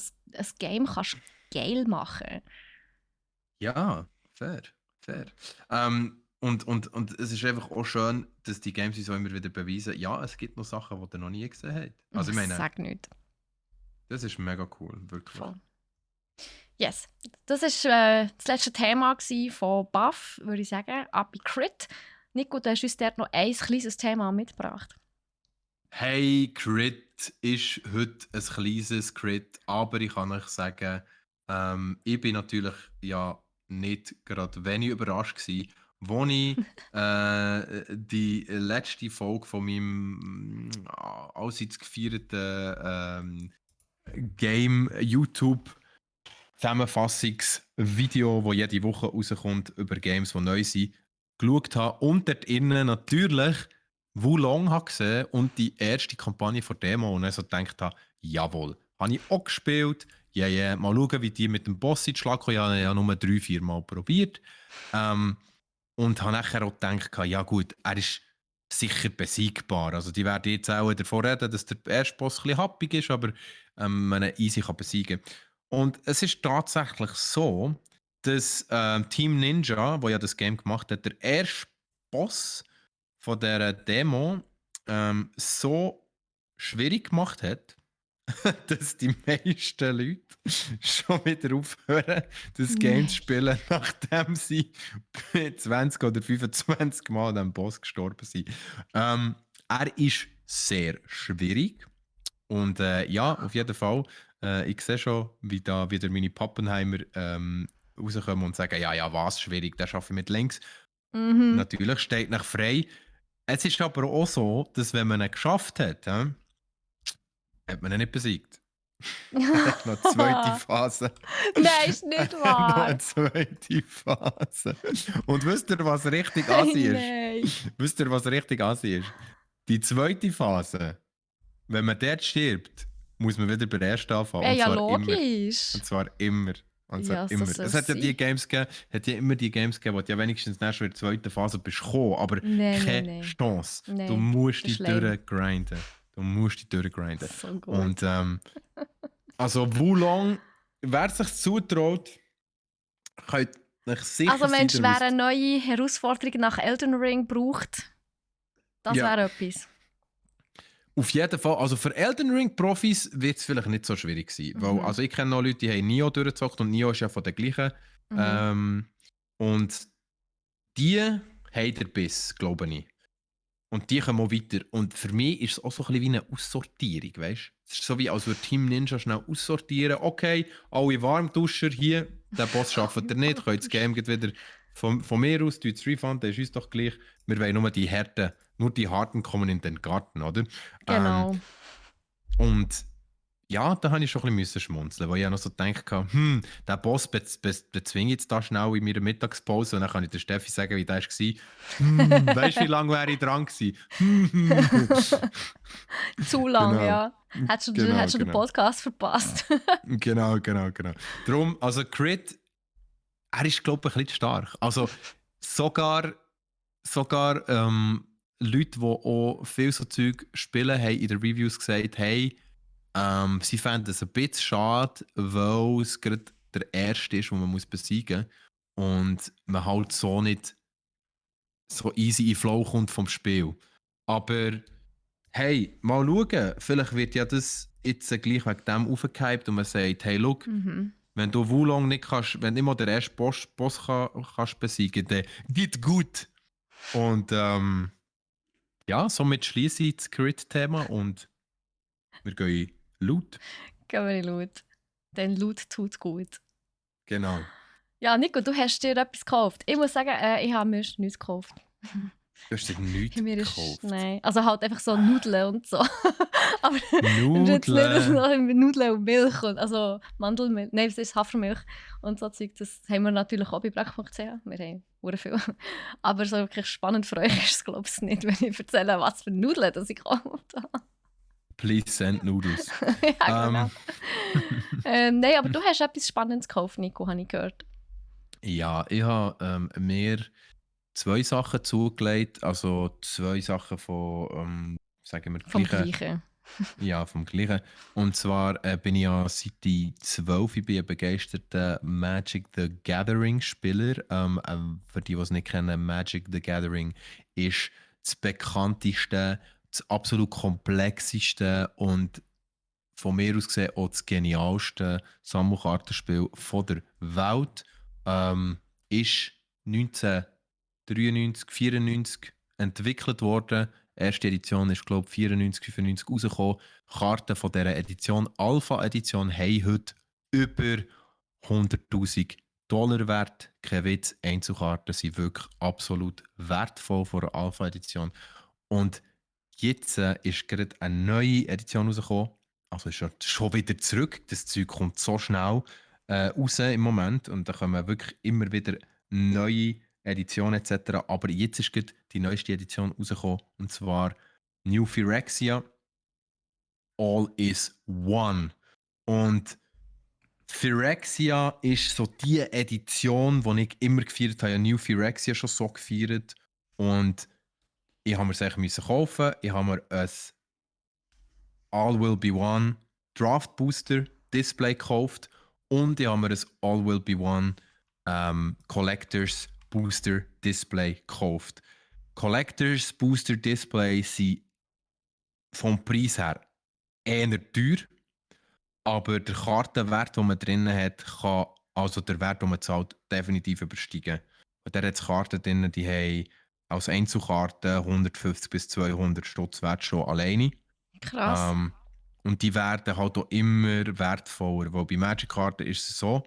Game kannst geil machen. Ja, fair. Und es ist einfach auch schön, dass die Games uns auch immer wieder beweisen, ja, es gibt noch Sachen, die ihr noch nie gesehen habt. Also ich meine, Sag nicht. das ist mega cool, wirklich. Voll. Yes. Das war das letzte Thema von Buff, würde ich sagen. Ab bei Crit. Nico, du hast uns dort noch ein kleines Thema mitgebracht. Hey, Crit ist heute ein kleines Crit, aber ich kann euch sagen, ich bin natürlich ja nicht gerade wenig überrascht gewesen, als ich die letzte Folge von meinem allseits gefeierten Game YouTube Zusammenfassungsvideo, das jede Woche rauskommt über Games, die neu sind, geschaut habe und dort innen natürlich Wulong habe gesehen und die erste Kampagne von Demo und dann so gedacht habe, jawohl, habe ich auch gespielt, mal schauen, wie die mit dem Boss in die Schlag kommen. Ich habe ja nur 3-4 Mal probiert und habe nachher auch gedacht, ja gut, er ist sicher besiegbar. Also die werden jetzt auch davon reden, dass der erste Boss ein bisschen happig ist, aber man ihn easy kann besiegen kann. Und es ist tatsächlich so, dass Team Ninja, wo ja das Game gemacht hat, der erste Boss von der Demo so schwierig gemacht hat, dass die meisten Leute schon wieder aufhören, das Game zu spielen, nachdem sie 20 oder 25 Mal an dem Boss gestorben sind. Er ist sehr schwierig. Und ja, auf jeden Fall. Ich sehe schon, wie da wieder meine Pappenheimer rauskommen und sagen, ja, was schwierig, das schaffe ich mit links. Natürlich steht nach frei. Es ist aber auch so, dass wenn man ihn geschafft hat, hat man ihn nicht besiegt. Er hat noch eine zweite Phase. Nein, ist nicht Noch wahr. eine zweite Phase. Und wisst ihr, was richtig assi ist? Nein. Wisst ihr, was richtig assi ist? Die zweite Phase, wenn man dort stirbt, muss man wieder bei der ersten anfangen. Und Ja, zwar logisch. immer. Und zwar immer. Ja, so soll Es hat ja sein. die Games gegeben, immer die Games gegeben, wo du ja wenigstens schon in der zweiten Phase bist gekommen, aber keine Chance. Nein, Du musst das die ist lame. durchgrinden. So gut. Und also Wulong, wer sich zutraut, könnt euch sicher Also Mensch, sein, wer eine neue Herausforderung nach Elden Ring braucht, das Ja. wäre etwas. Auf jeden Fall, also für Elden Ring Profis wird es vielleicht nicht so schwierig sein. Weil, also ich kenne noch Leute, die haben Nioh durchgezockt und Nioh ist ja von den gleichen. Und die haben den Biss, glaube ich. Und die kommen auch weiter. Und für mich ist es auch so ein bisschen wie eine Aussortierung, weißt du? Es ist so wie, als würde Team Ninja schnell aussortieren. Okay, alle Warmduscher hier, der Boss schafft er nicht, könnt das Game wieder von mir aus, du refund, das ist uns doch gleich. Wir wollen nur die Harten kommen in den Garten, oder? Genau. Und ja, da habe ich schon ein bisschen schmunzeln, weil ich ja noch so gedacht habe, der Boss bezwinge jetzt da schnell in meiner Mittagspause und dann kann ich der Steffi sagen, wie das war. Weißt du, wie lange wäre ich dran gewesen? Zu lang, Genau. ja. Hättest du den Podcast verpasst. Genau. Darum, also Crit, er ist, glaube ich, ein bisschen stark. Also sogar Leute, die auch viel so Zeug spielen, haben in den Reviews gesagt, hey, sie fänden es ein bisschen schade, weil es gerade der erste ist, den man muss besiegen muss und man halt so nicht so easy in den Flow kommt vom Spiel. Aber hey, mal schauen, vielleicht wird ja das jetzt gleich wegen dem aufgehypt und man sagt, hey, look, Mhm. wenn du Wulong nicht kannst, wenn du nicht mal den ersten Boss kannst besiegen, dann geht gut. Und ja, somit schließe ich das Crit-Thema und wir gehen laut. Gehen wir laut. Denn laut tut gut. Genau. Ja, Nico, du hast dir etwas gekauft. Ich muss sagen, ich habe mir nichts gekauft. Du hast dir nichts Mir ist, gekauft. nein, also halt einfach so Nudeln und so. Aber jetzt nicht Nudeln. so Nudeln und Milch und also Mandelmilch, nein, es ist Hafermilch und so Zeug. Das haben wir natürlich auch bei brack.ch. Wir haben sehr viel. Aber so wirklich spannend für euch ist es, glaube ich, nicht, wenn ich erzähle, was für Nudeln das ich gekauft habe. Please send noodles. Ja, genau. Nein, aber du hast etwas Spannendes gekauft, Nico, habe ich gehört. Ja, ich habe mir zwei Sachen zugelegt. Also zwei Sachen von, sagen wir, Vom gleichen. Gleichen. Ja, vom Gleichen. Und zwar bin ich ja seit die 12 ich bin ein begeisterter Magic the Gathering-Spieler. Für die, die es nicht kennen, Magic the Gathering ist das bekannteste, das absolut komplexeste und von mir aus gesehen auch das genialste Sammelkartenspiel von der Welt. Ist 1993, 94 entwickelt worden. Die erste Edition ist, glaube ich, 94, 95 rausgekommen. Karten von dieser Edition, Alpha-Edition, haben heute über 100.000 $ wert. Kein Witz, Einzelkarten sind wirklich absolut wertvoll von der Alpha-Edition. Und jetzt ist gerade eine neue Edition rausgekommen. Also ist ja schon wieder zurück. Das Zeug kommt so schnell raus im Moment. Und da kommen wirklich immer wieder neue Editionen etc. Aber jetzt ist gerade die neueste Edition rausgekommen. Und zwar New Phyrexia All is One. Und Phyrexia ist so die Edition, die ich immer gefeiert habe. Ich habe New Phyrexia schon so gefeiert. Und ich habe mir es eigentlich kaufen. Ich habe mir ein All Will Be One Draft Booster Display gekauft und ich habe mir ein All Will Be One Collectors Booster Display gekauft. Collectors Booster Display sind vom Preis her eher teuer, aber der Kartenwert, den man drin hat, kann also der Wert, den man zahlt, definitiv übersteigen. Und da hat es Karten drin, die haben als Einzelkarten 150 bis 200 Stutz Wert schon alleine. Krass. Ähm, und die werden halt auch immer wertvoller. Weil bei Magic-Karten ist es so,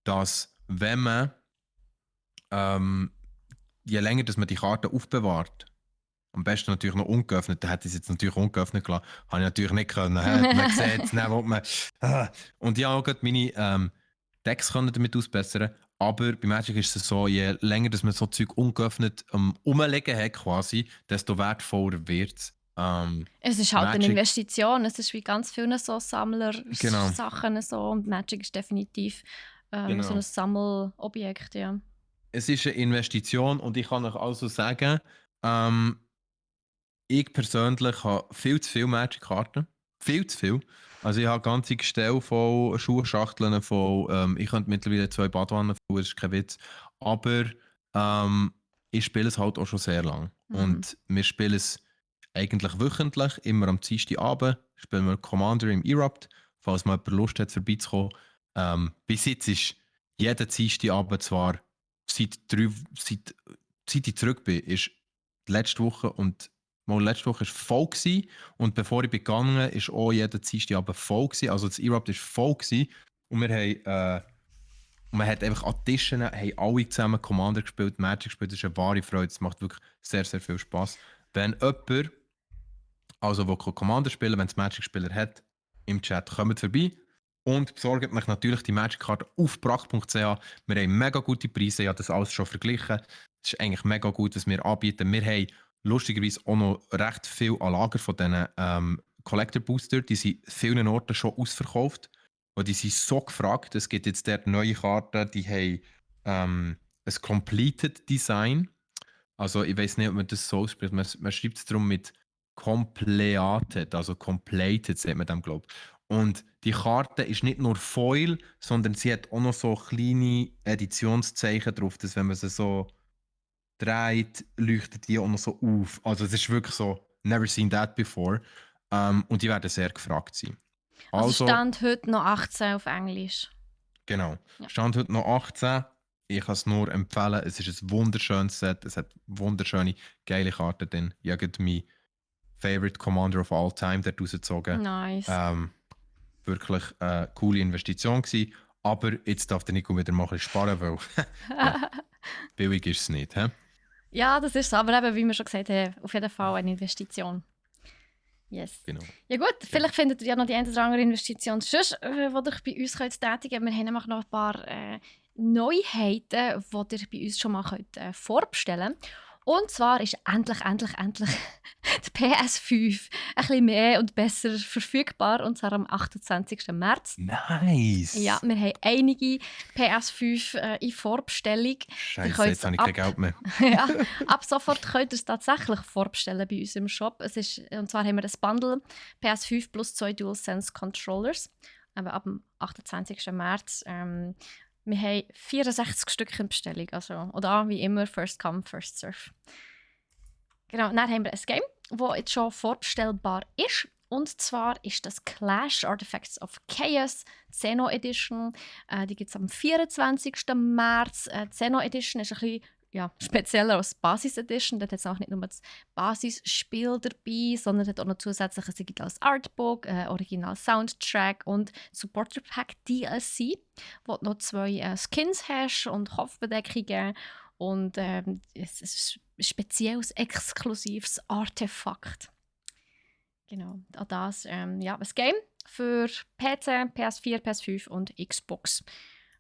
dass wenn man je länger dass man die Karte aufbewahrt, am besten natürlich noch ungeöffnet, dann hätte ich es jetzt natürlich ungeöffnet gelassen, habe ich natürlich nicht können. Man sieht es, dann will man. Und ja, auch gerade meine Decks können damit ausbessern. Aber bei Magic ist es so, je länger dass man so Zeug ungeöffnet rumliegen hat, quasi, desto wertvoller wird es. Es ist halt eine Magic, Investition. Es ist wie ganz viele so genau. Sammlersachen so. Und Magic ist definitiv so ein Genau. Sammelobjekt, ja. Es ist eine Investition und ich kann euch also sagen, ähm, ich persönlich habe viel zu viele Magic-Karten. Viel zu viel. Also ich habe ganze Gestelle voll, Schuhschachteln voll. Ich könnte mittlerweile 2 Badwannen voll, das ist kein Witz. Aber ich spiele es halt auch schon sehr lang. Mhm. Und wir spielen es eigentlich wöchentlich, immer am Dienstagabend. Spielen wir Commander im Erupt, falls mal jemand Lust hat, vorbeizukommen. Bis jetzt ist jeder Dienstagabend zwar seit ich zurück bin, ist letzte Woche und letzte Woche war voll gewesen, und bevor ich gegangen ist auch jeder Dienstagabend voll gewesen. Also das Erupt war voll gewesen, und wir haben man hat einfach an Tischen haben alle zusammen Commander gespielt, Magic gespielt. Das ist eine wahre Freude. Es macht wirklich sehr, sehr viel Spaß. Wenn jemand, also der Commander spielen, wenn es Magic-Spieler hat, im Chat, kommt vorbei und besorgt euch natürlich die Magic-Karte auf brack.ch. Wir haben mega gute Preise, ich habe das alles schon verglichen. Es ist eigentlich mega gut, was wir anbieten. Wir haben lustigerweise auch noch recht viel an Lager von diesen Collector Booster. Die sind an vielen Orten schon ausverkauft. Und die sind so gefragt. Es gibt jetzt dort neue Karten, die haben ein Completed Design. Also ich weiß nicht, ob man das so ausspricht. Man schreibt es darum mit Compleated, also completed, sagt man dem, glaube ich. Und die Karte ist nicht nur Foil, sondern sie hat auch noch so kleine Editionszeichen drauf, dass wenn man sie so dreht, leuchtet die auch noch so auf. Also es ist wirklich so, never seen that before. Und die werden sehr gefragt sein. Also Also, Stand heute noch 18 auf Englisch. genau. Ja. Stand heute noch 18. Ich kann es nur empfehlen. Es ist ein wunderschönes Set. Es hat wunderschöne, geile Karten drin. Ich habe gerade mein Favorite Commander of all time dort rausgezogen. Nice. Wirklich eine coole Investition gewesen. Aber jetzt darf der Nico wieder mal ein bisschen sparen, weil ja, billig ist es nicht. He? Ja, das ist so. Aber eben, wie wir schon gesagt haben, auf jeden Fall eine Investition. Yes. Genau. Ja gut, vielleicht findet ihr ja noch die eine oder andere Investition sonst, die ihr bei uns könnt tätigen könnt. Wir haben nämlich noch ein paar Neuheiten, die ihr bei uns schon mal vorbestellen könnt. Und zwar ist endlich die PS5 ein bisschen mehr und besser verfügbar, und zwar am 28. März. Nice! Ja, wir haben einige PS5 in Vorbestellung. Scheiße, jetzt habe ich kein Geld mehr. Ja, ab sofort könnt ihr es tatsächlich vorbestellen bei uns im Shop. Und zwar haben wir ein Bundle PS5 plus 2 DualSense Controllers. Aber ab dem 28. März. Wir haben 64 Stück in Bestellung. Also, oder wie immer, first come, first serve. Genau, dann haben wir ein Game, das jetzt schon vorbestellbar ist. Und zwar ist das Clash Artifacts of Chaos Xeno Edition. Die gibt es am 24. März. Xeno Edition ist ein bisschen spezieller als Basis Edition. Dort hat es auch nicht nur das Basisspiel dabei, sondern hat auch noch zusätzlich ein digitales Artbook, Original Soundtrack und Supporter Pack DLC, wo du noch 2 Skins hast und Kopfbedeckungen. Und es ist ein spezielles, exklusives Artefakt. Genau, auch das ein Game für PC, PS4, PS5 und Xbox.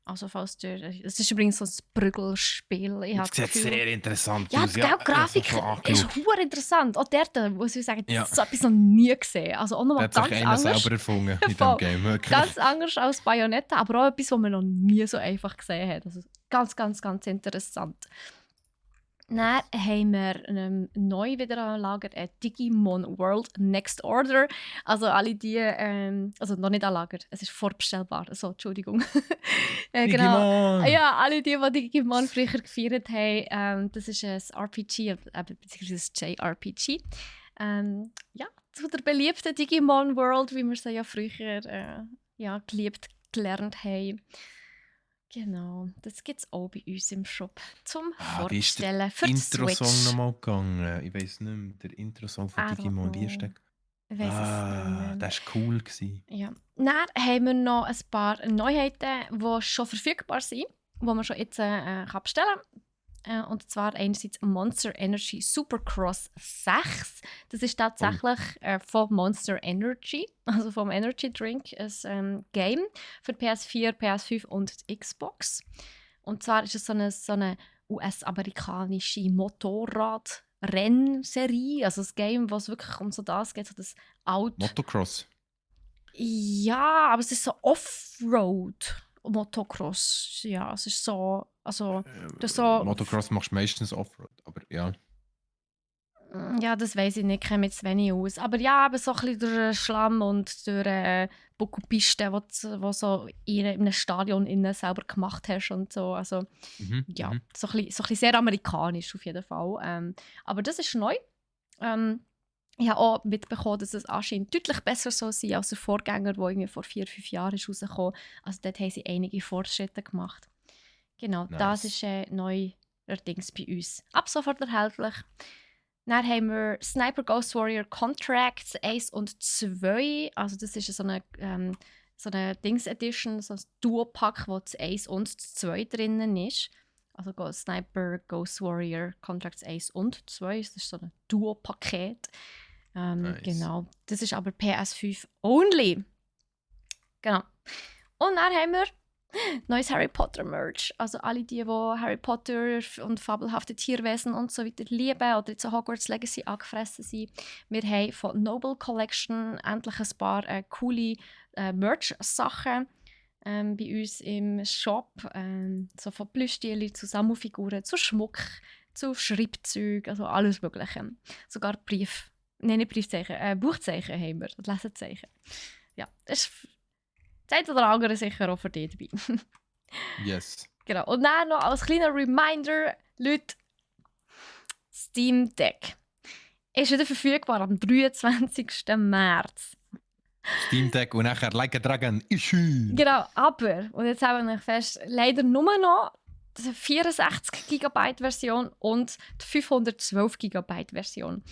Also falls es ist übrigens so ein Prügelspiel. Das sieht sehr interessant ja, aus. die Grafik ist hure interessant. Auch der, muss ich sagen, das ist so etwas noch nie gesehen. Also auch nochmal ganz anders. Hat sich einer selber erfunden in diesem Game. Wirklich. Ganz anders als Bayonetta, aber auch etwas, was man noch nie so einfach gesehen hat. Also ganz interessant. Dann haben wir neu wieder an Lager Digimon World Next Order. Also alle die, also noch nicht an Lager, es ist vorbestellbar, also Entschuldigung. Genau. Ja, alle die Digimon früher gefeiert haben, das ist ein RPG, beziehungsweise ein JRPG. Zu der beliebten Digimon World, wie wir sie ja früher gelernt haben. Genau, das gibt es auch bei uns im Shop zum Vorbestellen für die Switch. Wie ist der Intro-Song nochmal gegangen? Ich weiß nicht mehr. Der Intro-Song von Digimon, wie ist der? Ich weiß es nicht mehr. Das war cool. Ja. Dann haben wir noch ein paar Neuheiten, die schon verfügbar sind, die man schon jetzt bestellen kann. Und zwar einerseits Monster Energy Supercross 6. Das ist tatsächlich von Monster Energy, also vom Energy Drink, ein Game für PS4, PS5 und die Xbox. Und zwar ist es so eine US-amerikanische Motorrad-Rennserie, also ein Game, wo es wirklich um so das geht, so das Auto. Motocross? Ja, aber es ist so Offroad. Motocross, ja, es ist so, also Motocross machst du meistens Offroad, aber ja. Ja, das weiss ich nicht, kenne mich zu wenig aus. Aber ja, aber so ein bisschen durch den Schlamm und durch Buckelpisten, die du so in einem Stadion innen selber gemacht hast und so. Also so ein bisschen sehr amerikanisch auf jeden Fall. Aber das ist neu. Ich habe auch mitbekommen, dass es anscheinend deutlich besser so sein als der Vorgänger, der irgendwie vor 4-5 Jahren ist rausgekommen. Also dort haben sie einige Fortschritte gemacht. Genau, nice. Das ist neuerdings bei uns ab sofort erhältlich. Dann haben wir Sniper Ghost Warrior Contracts 1 und 2. Also das ist so eine Dings-Edition, so ein Duo-Pack, wo das 1 und das 2 drinnen ist. Also Sniper Ghost Warrior Contracts 1 und 2. Das ist so ein Duo-Paket. Nice. Genau. Das ist aber PS5 only. Genau. Und dann haben wir neues Harry Potter Merch. Also alle die Harry Potter und fabelhafte Tierwesen und so weiter lieben oder jetzt Hogwarts Legacy angefressen sind. Wir haben von Noble Collection endlich ein paar coole Merch-Sachen bei uns im Shop. So von Plüschtieren zu Sammelfiguren, zu Schmuck, zu Schreibzeug, also alles Mögliche. Sogar nicht Briefzeichen, Buchzeichen haben wir, Lesezeichen. Ja, das ist das eine oder andere sicher auch für dich dabei. Yes. Genau. Und dann noch als kleiner Reminder, Leute, Steam Deck ist wieder verfügbar am 23. März. Steam Deck und nachher Like a Dragon. Ischu. Genau, aber, und jetzt haben wir fest, leider nur noch die 64 GB Version und die 512 GB Version.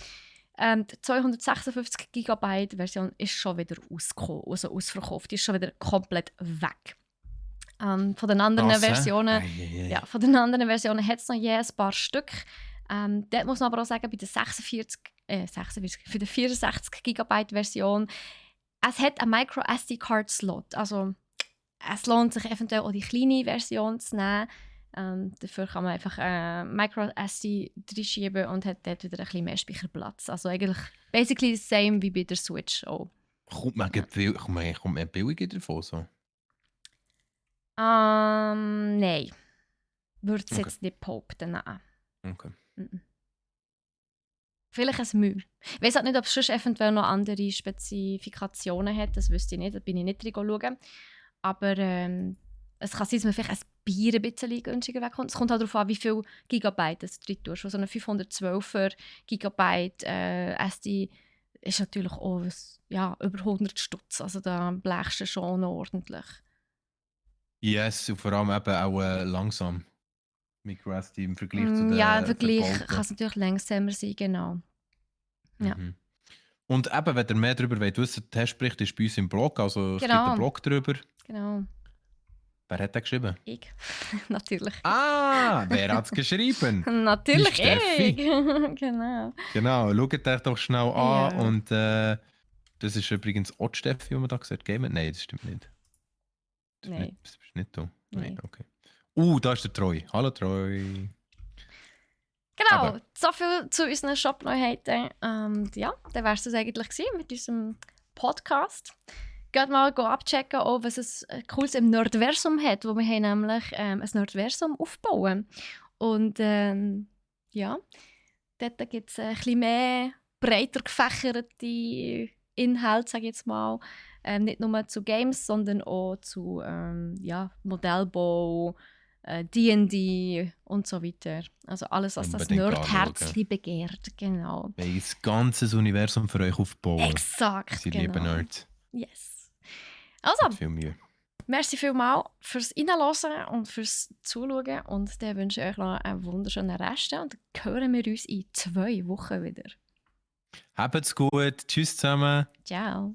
Die 256 GB Version ist schon wieder ausverkauft, die ist schon wieder komplett weg. Von den anderen Versionen, ja, von den anderen Versionen hat es noch je ein paar Stück. Dort muss man aber auch sagen, bei der 46, für die 64 GB Version, es hat einen Micro-SD-Card-Slot. Also es lohnt sich eventuell auch die kleine Version zu nehmen. Dafür kann man einfach Micro-SD reinschieben und hat dort wieder ein bisschen mehr Speicherplatz. Also eigentlich basically the same wie bei der Switch auch. Kommt man billiger davon so? Nein. Würde es jetzt nicht behaupten, nein. Okay. Vielleicht ein Mühe. Ich weiß halt nicht, ob es sonst eventuell noch andere Spezifikationen hat. Das wüsste ich nicht, da bin ich nicht drin schauen. Aber es kann sein, dass man vielleicht ein Bier ein bisschen günstiger wegkommt. Es kommt halt darauf an, wie viel Gigabyte du drin tust. So eine 512er Gigabyte SD ist natürlich auch über 100 Stutz. Also da blechst du schon noch ordentlich. Yes, und vor allem eben auch langsam. MicroSD im Vergleich zu den ja, im Vergleich verbauten. kann es natürlich langsamer sein, genau. Ja. Mhm. Und eben, wenn ihr mehr darüber wollt wissen, der Testbericht ist bei uns im Blog, also es gibt Genau. einen Blog darüber. Genau. Wer hat den geschrieben? Ich. Natürlich. Ah, wer hat es geschrieben? Natürlich Die Steffi. ich. Genau. Genau, schaut euch doch schnell an. Ja. Und das ist übrigens auch die Steffi, die man da gesagt hat. Nein, das stimmt nicht. Nein. Das bist nicht du. Nein. Okay. Da ist der Troy. Hallo Troy. Genau, Aber- so viel zu unseren Shop-Neuheiten. Ja, dann wär's das eigentlich gewesen mit unserem Podcast. Geht mal abchecken, auch, was es Cooles im Nerdversum hat, wo wir haben nämlich ein Nerdversum aufbauen. Und ja, dort gibt es ein bisschen mehr breiter gefächerte Inhalte, sage ich jetzt mal. Nicht nur zu Games, sondern auch zu Modellbau, D&D und so weiter. Also alles, was das Unbedingt Nerdherzli begehrt. Genau. Wir wollen ein ganzes Universum für euch aufbauen. Exakt, Sie genau. lieben Nerds. Yes. Also, Mit viel Mühe. merci vielmals fürs Reinhören und fürs Zuschauen. Und dann wünsche ich euch noch einen wunderschönen Rest. Und dann hören wir uns in 2 Wochen wieder. Habt's gut. Tschüss zusammen. Ciao.